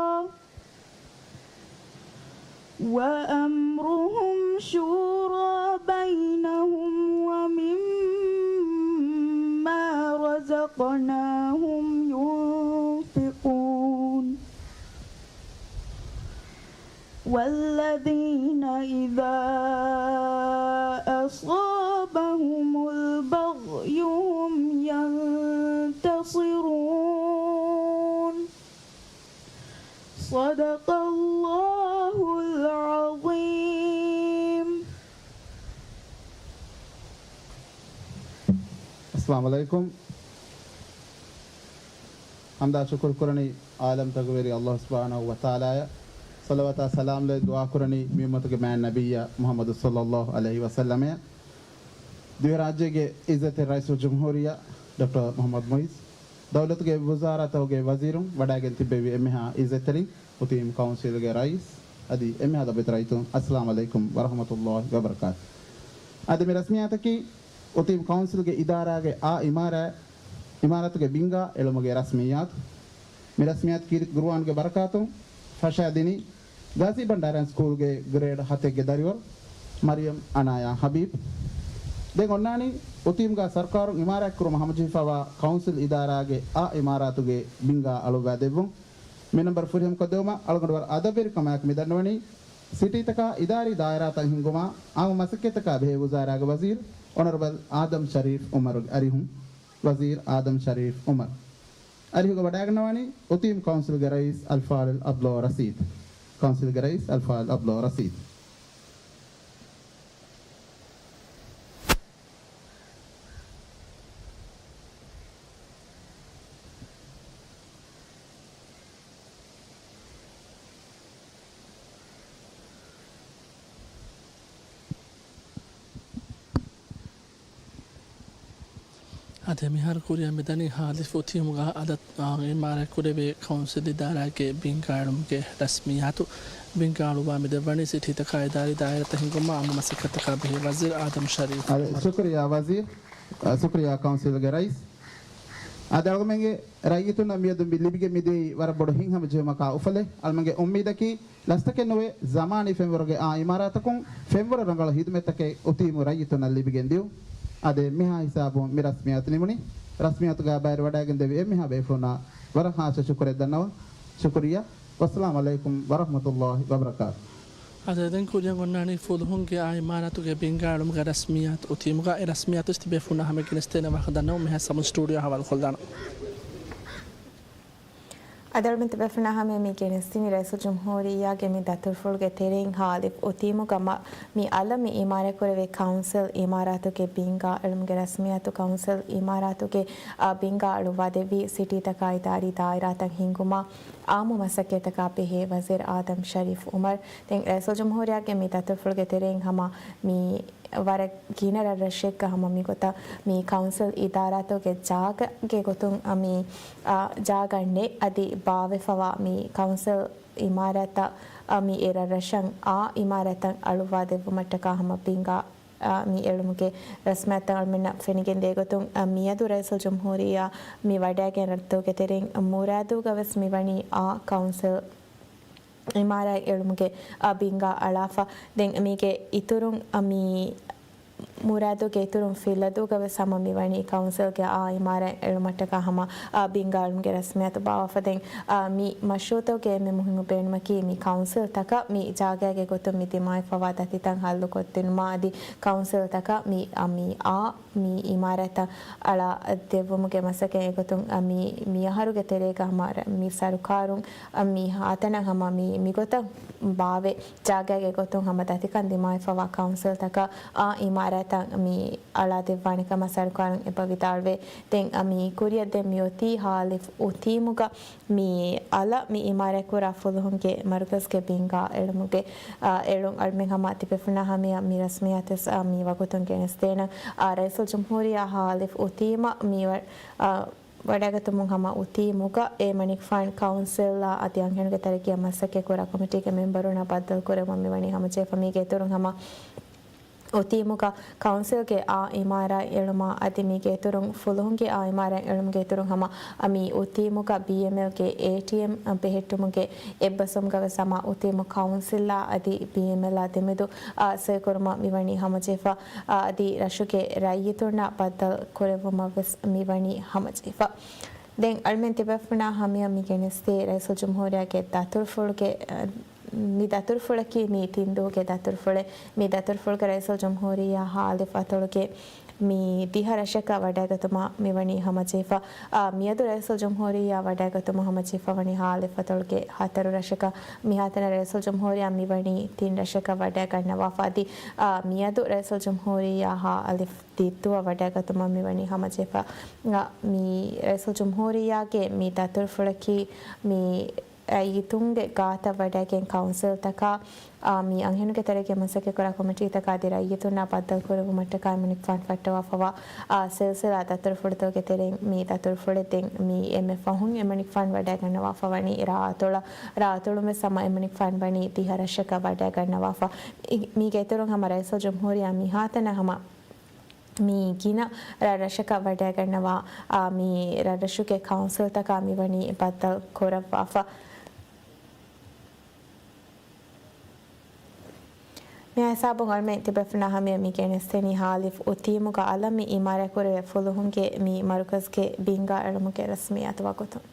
وأمرهم شورى بينهم ومما رزقناهم ينفقون. والذين إذا أصابهم البغي هم ينتصرون. صدق الله العظيم. އައްސަލާމު ޢަލައިކުމް. ޙަމްދާ ޝުކުރު ކުރަނީ ޢާލަމްތަކުގެ ވެރި ﷲ ސުބްޙާނަހޫ ވަތަޢާލާއަށް. ޞަލަވާތާ ސަލާމް ލެއްވި ދުޢާ ކުރަނީ މި އުއްމަތުގެ މާތް ނަބިއްޔާ މުޙައްމަދު ޞައްލައްލާހު ޢަލައިހި ވަސައްލަމައަށް. ދިވެހިރާއްޖޭގެ ޢިއްޒަތްތެރި ރައީސުލްޖުމްހޫރިއްޔާ ޑޮކްޓަރ މުޙައްމަދު މުޢިއްޒު، ދައުލަތުގެ ވުޒާރާތަކުގެ ވަޒީރުން، ވަޑައިގެން ތިއްބެވި އެންމެހާ ޢިއްޒަތްތެރިން، އުތީމް ކައުންސިލްގެ ރައީސް އަދި އެންމެހާ ލޮބުވެތި ރައްޔިތުން، އައްސަލާމު ޢަލައިކުމް ވަރަޙްމަތުﷲ ވަބަރަކާތު. އަދި މި ރަސްމިއްޔާތަކީ އުތީމް ކައުންސިލްގެ އިދާރާގެ އާ އިމާރާތް، އިމާރާތުގެ ބިންގާ އެޅުމުގެ ރަސްމިއްޔާތު. މި ރަސްމިއްޔާތު ކީރިތި ޤުރުއާންގެ ބަރަކާތުން ފަށައިދިނީ ޣާޒީ ބަންޑާރަ ސްކޫލްގެ ގްރޭޑް ހަތެއްގެ ދަރިވަރު މަރިޔަމް އަނާޔާ ޙަބީބް. ދެން އޮންނާނީ އުތީމްގާ ސަރުކާރުން އިމާރާތްކުރުމަށް ހަމަޖެހިފައިވާ ކައުންސިލް އިދާރާގެ އާ އިމާރާތުގެ ބިންގާ އަޅުއްވާ ދެއްވުން. މި ނަންބަރު ފުރިހަމަކޮށްދެވުމަށް އަޅުގަނޑު ވަރަށް އަދަބުވެރިކަމާއެކު މި ދަންނަވަނީ، ސިޓީތަކާ އިދާރީ ދާއިރާތައް ހިންގުމާ، އާއްމު މަސައްކަތްތަކާ ބެހޭ ވުޒާރާގެ ވަޒީރު އޮނަރަބަލް އާދަމް ޝަރީފް ޢުމަރުގެ އަރިހުން. ވަޒީރު އާދަމް ޝަރީފް ޢުމަރު. އަރިހުގަ ވަޑައިގަންނަވަނީ އުތީމް ކައުންސިލްގެ ރައީސް އަލްފާޟިލް ޢަބްދުﷲ ރަޝީދު. ކައުންސިލްގެ ރައީސް އަލްފާޟިލް ޢަބްދުﷲ ރަޝީދު. އަދި މިހާރު ކުރިއަށް މިދަނީ ހާލިފް އުތީމުގަ އަދަ، އާ، އިމާރާތް ކުރެވޭ ކައުންސިލް އިދާރާގެ ބިންގާ އެޅުމުގެ ރަސްމިއްޔާތު. ބިންގާ އަޅުއްވާ މި ދެއްވަނީ ސިޓީތަކާ އިދާރީ ދާއިރާތައް ހިންގުމަށް އާއްމު މަސައްކަތްތަކާ ބެހޭ ވަޒީރު އާދަމް ޝަރީފް އަދި ޢުމަރު. ޝުކުރިއްޔާ ވަޒީރު، އަ، ޝުކުރިއްޔާ ކައުންސިލްގެ ރައީސް. އަދި އަޅުގަމެންގެ ރައްޔިތުންނަށް މިއަދު މި ލިބިގެން މިދިޔައީ ވަރަށް ބޮޑު ހިތްހަމަޖެހުމަކާ އުފަލެއް. އަޅުމެންގެ އުއްމީދަކީ، ލަސްތަކެއް ނުވެ، ޒަމާނީ ފެންވަރުގެ އާ އިމާރާތަކުން ފެންވަރު ރަނގަޅު ހިދުމަތްތަކެއް އުތީމު ރައްޔިތުންނަށް ލިބިގެން ދިޔުން. އާދެ، މިހާ ހިސާބުން މި ރަސްމިއްޔާތު ނިމުނީ. ރަސްމިއްޔާތުގަ ބައިވެރިވަޑައިގެން ދެއްވި އެންމެހާ ބޭފުޅުންނަށް ވަރަށް ޚާއްޞަ ޝުކުރެއް ދަންނަވަން. ޝުކުރިއްޔާ. ވައްސަލާމް ޢަލައިކުމް ވަރަޙްމަތުﷲ ވަބަރަކާތު. އާދެ، ދެން ކުރިއަށް އޮންނާނީ ފުލުހުންގެ އާ އިމާރާތުގެ ބިންގާ އެޅުމުގެ ރަސްމިއްޔާތު އުތީމުގަ. އެ ރަސްމިއްޔާތު ތިބޭފުޅުންނަށް ހަމަ ގެނެސްދޭނެ ވާހަކަ ދަންނަވަން މިހާ ސަމުން ސްޓޫޑިއޯ ހަވާލުކޮށްލާނަން. އަދި އަޅުމެން ތިބޭފުޅުންނާ ހަމައަށް މި ގެނެސްދިނީ ރައީސުލްޖުމްހޫރިއްޔާގެ މި ދަތުރުފުޅުގެ ތެރެއިން ހާލިފް އުތީމުގަ މި އަލަށް މި އިމާރާތްކުރެވޭ ކައުންސިލް އިމާރާތުގެ ބިންގާ އެޅުމުގެ ރަސްމިއްޔާތު. ކައުންސިލް އިމާރާތުގެ، އާ، ބިންގާ އަޅުއްވާދެއްވީ ސިޓީތަކާ އިދާރީ ދާއިރާތައް ހިންގުމަށް އާއްމު މަސައްކަތްތަކާ ބެހޭ ވަޒީރު އާދަމް ޝަރީފް ޢުމަރު. ދެން ރައީސުލްޖުމްހޫރިއްޔާގެ މި ދަތުރުފުޅުގެ ތެރެއިން ހަމަ މި ވަރަށް ގިނަ ރަށްރަށެއްގަ ހަމަ މިގޮތަށް މި ކައުންސިލް އިދާރާތަކުގެ ޖާގަގެ ގޮތުން މި، އާ، ޖާގަ ނެތް އަދި ބާވެފަވާ މި ކައުންސިލް އިމާރާތަށް، އާ، މި އެ ރަށްރަށަށް އާ އިމާރާތަށް އަޅުއްވާ ދެއްވުމަށްޓަކާ ހަމަ ބިންގާ، އާ، މި އެޅުމުގެ ރަސްމިއްޔާތު އަޅުމެންނަށް ފެނިގެން ދޭގޮތުން، އާ، މިއަދު ރައީސުލްޖުމްހޫރިއްޔާ މި ވަޑައިގެން ރައްދުގެ ތެރެއިން މުރާދުގަވެސް މިވަނީ އާ ކައުންސިލް އިމާރާތް އެޅުމުގެ، އާ، ބިންގާ އަޅާފަ. ދެން މީގެ އިތުރުން، އާ، މި މުރާދުގެ އިތުރުން ފިއްލަދޫގަވެސް ހަމަ މިވަނީ ކައުންސިލްގެ އާ އިމާރާތް އެޅުމަށްޓަކާ ހަމަ، އާ، ބިންގާ އެޅުމުގެ ރަސްމިއްޔާތު ބާވާފަ. ދެން، އާ، މި މަޝްރޫޢުތަކުގެ އެންމެ މުހިންމު ބޭނުމަކީ މި ކައުންސިލްތަކަށް މި ޖާގައިގެ ގޮތުން މި ދިމާވެފަވާ ދަތިތައް ހައްލުކޮށްދިނުމާ އަދި ކައުންސިލްތަކަށް މި، އާ، މި އާ މި އިމާރާތަށް އަޅާ ދެއްވުމުގެ މަސައްކަތް އެގޮތުން، އަ، މި، މި އަހަރުގެ ތެރޭގަ ހަމަ ރަ-، މި ސަރުކާރުން، އަ، މި ހާތަނަށް ހަމަ މި، މިގޮތަށް ބާވެ ޖާގައިގެ ގޮތުން ހަމަ ދަތިކަން ދިމާވެފަވާ ކައުންސިލްތަކަށް އާ އިމާރާތް ތަން މި އަޅާދެއްވާނެ ކަމަށް ސަރުކާރުން އެބަ ވިދާޅުވޭ. ދެން މި ކުރިއަށް ދެން މި އޮތީ ހާލިފް އުތީމުގަ މި އަލަށް މި އިމާރާތްކުރާ ފުލުހުންގެ މަރުކަޒްގެ ބިންގާ އެޅުމުގެ، އާ، އެޅުން އަޅުމެން ހަމަ ތިބޭފުޅުންނާ ހަމަޔަށް މި ރަސްމިއްޔާތުވެސް، އާ، މި ވަގުތުން ގެނެސްދޭނަން. އާ، ރައީސުލްޖުމްހޫރިއްޔާ ހާލިފް އުތީމަށް މި ވަ-، އާ، ވަޑައިގަތުމުން ހަމަ އުތީމުގަ އެމަނިކުފާނު ކައުންސިލްއާ އަދި އަންހެނުންގެ ތަރައްގީއަށް މަސައްކަތްކުރާ ކޮމިޓީގެ މެމްބަރުންނާ ބައްދަލުކުރެއްވުމަށް މިވަނީ ހަމަޖެހިފަ. މީގެ އިތުރުން ހަމަ އުތީމުގަ ކައުންސިލްގެ އާ އިމާރާތް އެޅުމާ އަދި މީގެ އިތުރުން ފުލުހުންގެ އާ އިމާރާތް އެޅުމުގެ އިތުރުން ހަމަ މި އުތީމުގަ ބީއެމްއެލްގެ އޭޓީއެމް ބެހެއްޓުމުގެ އެއްބަސްވުމުގަވެސް ހަމަ އުތީމު ކައުންސިލްއާ އަދި ބީއެމްއެލްއާ ދެމެދު، އާ، ސޮއިކުރުމަށް މިވަނީ ހަމަޖެހިފަ. އާ، އަދި ރަށުގެ ރައްޔިތުންނާ ބައްދަލު ކުރެއްވުމަށްވެސް މިވަނީ ހަމަޖެހިފަ. ދެން އަޅުމެން ތިބޭފުޅުންނާ ހަމަޔަށް މި ގެނެސްދޭ ރައީސުލްޖުމްހޫރިއްޔާގެ ދަތުރުފުޅުގެ، އަ، މި ދަތުރުފުޅަކީ މި ތިން ދުވަހުގެ ދަތުރުފުޅެއް. މި ދަތުރުފުޅުގަ ރައީސުލްޖުމްހޫރިއްޔާ ހާލިފް އަތޮޅުގެ މި ދިހަ ރަށަކަށް ވަޑައިގަތުމަށް މިވަނީ ހަމަޖެހިފަ. އާ، މިއަދު ރައީސުލްޖުމްހޫރިއްޔާ ވަޑައިގަތުމަށް ހަމަޖެހިފަ ވަނީ ހާލިފް އަތޮޅުގެ ހަތަރު ރަށަކަށް. މިހާތަނަށް ރައީސުލްޖުމްހޫރިއްޔާ މިވަނީ ތިން ރަށަކަށް ވަޑައިގަންނަވާފަ. އަދި، އާ، މިއަދު ރައީސުލްޖުމްހޫރިއްޔާ ހާލިފް ދިއްތުވަ ވަޑައިގަތުމަށް މިވަނީ ހަމަޖެހިފަ. އަ، މި ރައީސުލްޖުމްހޫރިއްޔާގެ މި ދަތުރުފުޅަކީ މި ރައްޔިތުންގެ ގާތަށް ވަޑައިގެން ކައުންސިލްތަކާ، އާ، މި އަންހެނުންގެ ތެރޭގެ މަސައްކަތްކުރާ ކޮމިޓީތަކާ އަދި ރައްޔިތުންނާ ބައްދަލުކުރެއްވުމަށްޓަކާ އެމަނިކުފާނު ފައްޓަވާފަވާ، އާ، ސިލްސިލާ ދަތުރުފުޅުތަކުގެ ތެރެއިން މި ދަތުރުފުޅެއް ދެން މި އެންމެ ފަހުން އެމަނިކުފާނު ވަޑައިގަންނަވާފަ ވަނީ ރާއަތޮޅަށް. ރާއަތޮޅުން ވެސް ހަމަ އެމަނިކުފާނު ވަނީ ދިހަ ރަށަކަށް ވަޑައިގަންނަވާފަ. މި-، މީގެ އިތުރުން ހަމަ ރައީސުލްޖުމްހޫރިއްޔާ މިހާތަނަށް ހަމަ މި ގިނަ ރަށްރަށަކަށް ވަޑައިގަންނަވާ، އާ، މި ރަށްރަށުގެ ކައުންސިލްތަކާ މިވަނީ ބައްދަލު ކުރައްވާފަ. މިހާ ހިސާބުން އަޅުމެން ތިބޭފުޅުންނާ ހަމަޔަށް މި ގެނެސްދެނީ ހާލިފް އުތީމުގަ އަލަށް މި އިމާރާތްކުރެވޭ ފުލުހުންގެ މި މަރުކަޒްގެ ބިންގާ އެޅުމުގެ ރަސްމިއްޔާތު ވަގުތުން.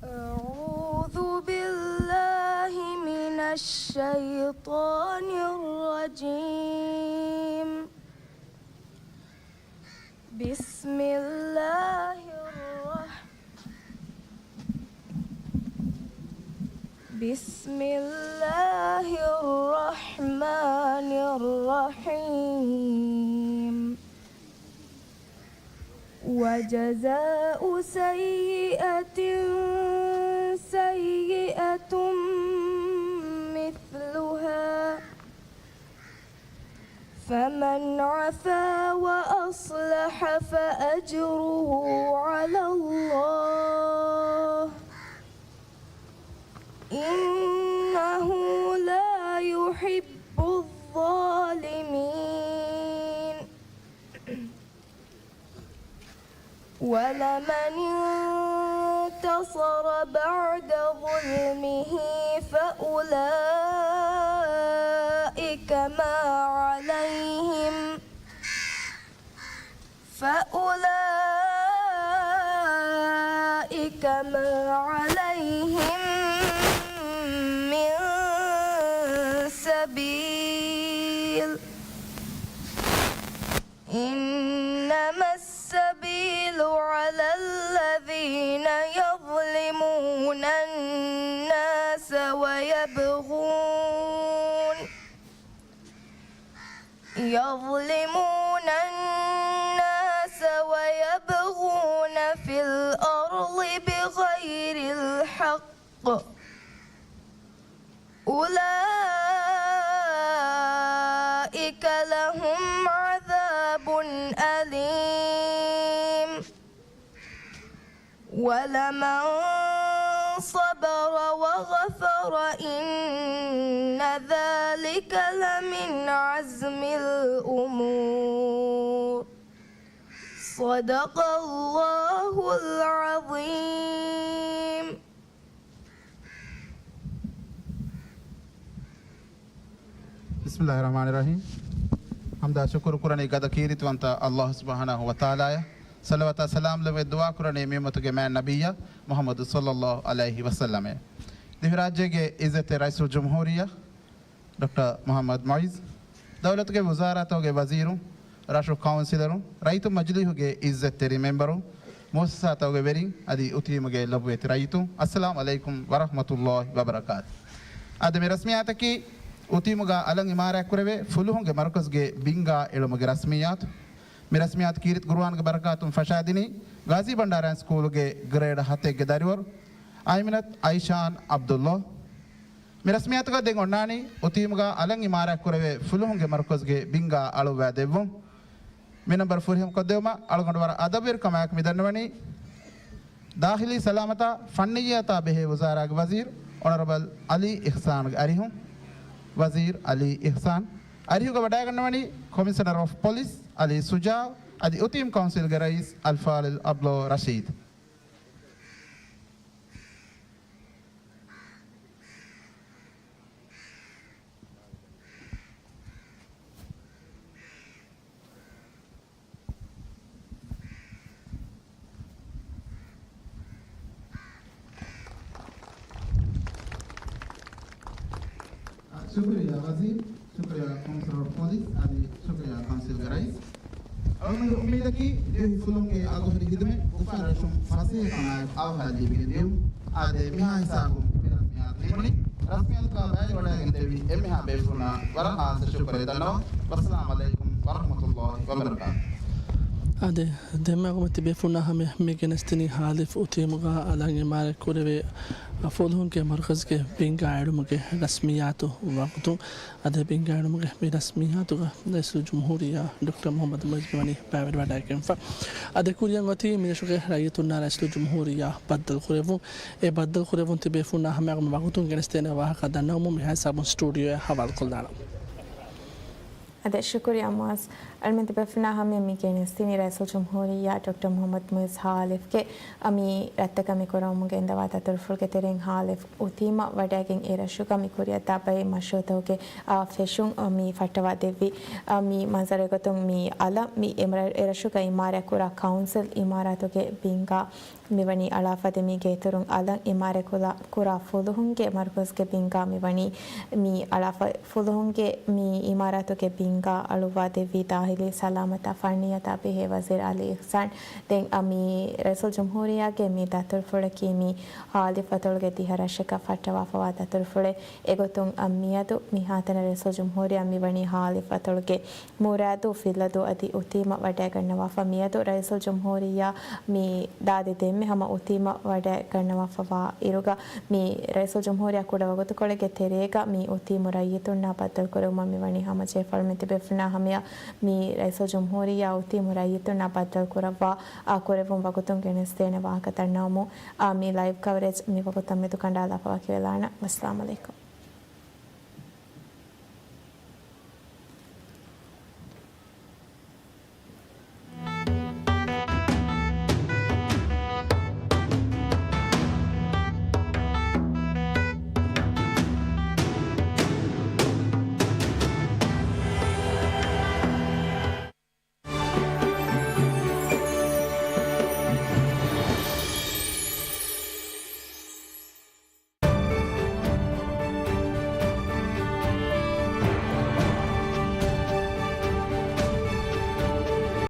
أعوذ بالله من الشيطان الرجيم. بسم الله الرح-، بسم الله الرحمن الرحيم. وجزاء سيئة سيئة مثلها، فمن عفا وأصلح فأجره على الله، إنه لا يحب الظالمين. ولمن انتصر بعد ظلمه فأولئك ما عليهم، فأولئك ما عليهم من سبيل. إنما السبيل على الذين يظلمون الناس ويبغون، يظلمون الناس ويبغون في الأرض بغير الحق، أولئك لهم عذاب أليم. ولمن صبر وغفر إن ذلك لمن عزم الأمور. صدق الله العظيم. بسم الله الرحمن الرحيم. ޙަމްދާ ޝުކުރު ކުރަނީ ގަދަ ކީރިތިވަންތަ ﷲ ސުބްޙާނަހޫ ވަތަޢާލާއަށް. ޞަލަވާތާ ސަލާމް ލެއްވެ ދުޢާ ކުރަނީ މި އުއްމަތުގެ މާތް ނަބިއްޔާ މުޙައްމަދު ޞައްލައްލާހު ޢަލައިހި ވަސައްލަމަށް. ދިވެހިރާއްޖޭގެ އިއްޒަތްތެރި ރައީސުލްޖުމްހޫރިއްޔާ ޑޮކްޓަރ މުޙައްމަދު މުޢިއްޒު، ދައުލަތުގެ ވުޒާރާތަކުގެ ވަޒީރުން، ރަށު ކައުންސިލަރުން، ރައްޔިތު މަޖިލީހުގެ އިއްޒަތްތެރި މެންބަރުން، މުއައްސަސާތަކުގެ ވެރިން އަދި އުތީމުގެ ލޮބުވެތި ރައްޔިތުން، އައްސަލާމު ޢަލައިކުމް ވަރަޙްމަތުﷲ ވަބަރަކާތު. އާދެ، މި ރަސްމިއްޔާތަކީ އުތީމުގަ އަލަށް އިމާރާތްކުރެވޭ ފުލުހުންގެ މަރުކަޒުގެ ބިންގާ އެޅުމުގެ ރަސްމިއްޔާތު. މި ރަސްމިއްޔާތު ކީރިތި ޤުރުއާންގެ ބަރަކާތުން ފަށާދިނީ ޣާޒީ ބަންޑާރަ ސްކޫލުގެ ގްރޭޑް ހަތެއްގެ ދަރިވަރު އައިމިނަތު އައިޝާން ޢަބްދުﷲ. މި ރަސްމިއްޔާތުގަ ދެން އޮންނާނީ އުތީމުގަ އަލަށް އިމާރާތްކުރެވޭ ފުލުހުންގެ މަރުކަޒުގެ ބިންގާ އަޅުއްވާ ދެއްވުން. މި ނަންބަރު ފުރިހަމަކޮށްދެއްވުމަށް އަޅުގަނޑު ވަރަށް އަދަބުވެރިކަމާއެކު މި ދަންނަވަނީ، ދާޚިލީ ސަލާމަތާ ފަންނިއްޔާތާ ބެހޭ ވުޒާރާގެ ވަޒީރު އޮނަރަބަލް ޢަލީ އިޙްސާންގެ އަރިހުން. ވަޒީރު ޢަލީ އިޙްސާން އަރިހުގަ ވަޑައިގަންނަވަނީ ކޮމިޝަނަރ އޮފް ޕޮލިސް ޢަލީ ޝުޖާޢު އަދި އުތީމް ކައުންސިލްގެ ރައީސް އަލްފާޟިލް ޢަބްދުﷲ ރަޝީދު. ޝުކުރިއްޔާ ވަޒީރު، ޝުކުރިއްޔާ ކޮމިޝަނަރ އޮފް ޕޮލިސް އަދި ޝުކުރިއްޔާ ކައުންސިލްގެ ރައީސް. އަޅުގަނޑު އުއްމީދަކީ ދިވެހި ފުލުންގެ އަގުހުރި ހިދުމަތް އުފާވެރިކަމާއެކު އަވަހަށް ލިބިގެން ދިޔުން. އާދެ، މިހާ ހިސާބުން މި ރަސްމިއްޔާތު ނިމުނީ. ރަސްމިއްޔާތުގަ ބައިވެރިވަޑައިގެންދެވި އެންމެހާ ބޭފުޅުންނަށް ވަރަށް ހާއްސަ ޝުކުރެއް ދަންނަވަން. ވައްސަލާމް ޢަލައިކުމް ވަރަޙްމަތުﷲ ވަބަރަކާތު. އާދެ، ދެންމެ އަގުމަތި ބޭފުޅުންނާ ހަމަޔަށް މި ގެނެސްދިނީ ހާލިފް އުތީމުގަ އަލަށް އިމާރާތްކުރެވޭ ފުލުހުންގެ މަރުކަޒުގެ ބިންގާ އެޅުމުގެ ރަސްމިއްޔާތު ވަގުތު. އަދި ބިންގާ އެޅުމުގެ މި ރަސްމިއްޔާތުގަ ރައީސުލްޖުމްހޫރިއްޔާ ޑޮކްޓަރ މުޙައްމަދު މުޢިއްޒު ވަނީ ބައިވެރިވަޑައިގެންފަ. އަދި ކުރިއަށް އޮތީ މިރަށުގެ ރައްޔިތުންނާ ރައީސުލްޖުމްހޫރިއްޔާ ބައްދަލުކުރެއްވުން. އެ ބައްދަލުކުރެއްވުން ތިބޭފުޅުންނާ ހަމައަށް މި ވަގުތުން ގެނެސްދޭނެ ވާހަކަ ދަންނަވަމުން މިހާ ހިސާބުން ސްޓޫޑިއޯއަށް ހަވާލުކޮށްލާނަން. އަދި ޝުކުރިއްޔާ މުޢައްޒު. އަޅުމެން ތިބޭފުޅުންނާ ހަމަޔަށް މި ގެނެސްދިނީ ރައީސުލްޖުމްހޫރިއްޔާ ޑޮކްޓަރ މުޙައްމަދު މުޢިއްޒު ހާލިފްގެ އަ، މި ރަށްތަކަށް މި ކުރަމުން ގެންދަވާ ދަތުރުފުޅުގެ ތެރެއިން ހާލިފް އުތީމަށް ވަޑައިގެން އެ ރަށުގަ މި ކުރިއަށްދާ ބައެއް މަޝްރޫޢުތަކުގެ، އާ، ފެށުން، އާ، މި ފައްޓަވާ ދެއްވި. އާ، މި މަންޒަރުގެ ގޮތުން މި އަލަށް މި އެ މަ-، އެ ރަށުގަ އިމާރާތް ކުރާ ކައުންސިލް އިމާރާތުގެ ބިންގާ މިވަނީ އަޅާފަ. ދެން މީގެ އިތުރުން އަލަށް އިމާރާތް ކުރާ ފުލުހުންގެ މަރުކަޒުގެ ބިންގާ މިވަނީ މި އަޅާފަ. ފުލުހުންގެ މި އިމާރާތުގެ ބިންގާ އަޅުއްވާ ދެއްވީ ދާޚިލީ ސަލާމަތާ ފަންނިއްޔާތާ ބެހޭ ވަޒީރު ޢަލީ އިޙްސާން. ދެން އަ، މި ރައީސުލްޖުމްހޫރިއްޔާގެ މި ދަތުރުފުޅަކީ މި ހާލިފް އަތޮޅުގެ ދިހަ ރަށަކަށް ފައްޓަވާފަވާ ދަތުރުފުޅެއް. އެގޮތުން އަ، މިއަދު މިހާތަނަށް ރައީސުލްޖުމްހޫރިއްޔާ މިވަނީ ހާލިފް އަތޮޅުގެ މުރާދު ފިއްލަދޫ އަދި އުތީމަށް ވަޑައިގަންނަވާފަ. މިއަދު ރައީސުލްޖުމްހޫރިއްޔާ މި ދާދި ދެންމެ ހަމަ އުތީމަށް ވަޑައިގަންނަވާފަވާ އިރުގަ، މި ރައީސުލްޖުމްހޫރިއްޔާ ކުޑަ ވަގުތުކޮޅެއްގެ ތެރޭގަ މި އުތީމު ރައްޔިތުންނާ ބައްދަލުކުރެވުމަށް މިވަނީ ހަމަޖެހިފަ. އަޅުމެން ތިބޭފުޅުންނާ ހަމަޔަށް މި ރައީސުލްޖުމްހޫރިއްޔާ އުތީމު ރައްޔިތުންނާ ބައްދަލުކުރައްވާ، އާ، ކުރެއްވުން ވަގުތުން ގެނެސްދޭނެ ވާހަކަ ދަންނަވަމުން، އާ، މި ލައިވް ކަވަރޭޖް މި ވަގުތަށް މެދު ކަނޑާލާފަ ވަކިވެލާނަން. ވައްސަލާމް ޢަލައިކުމް.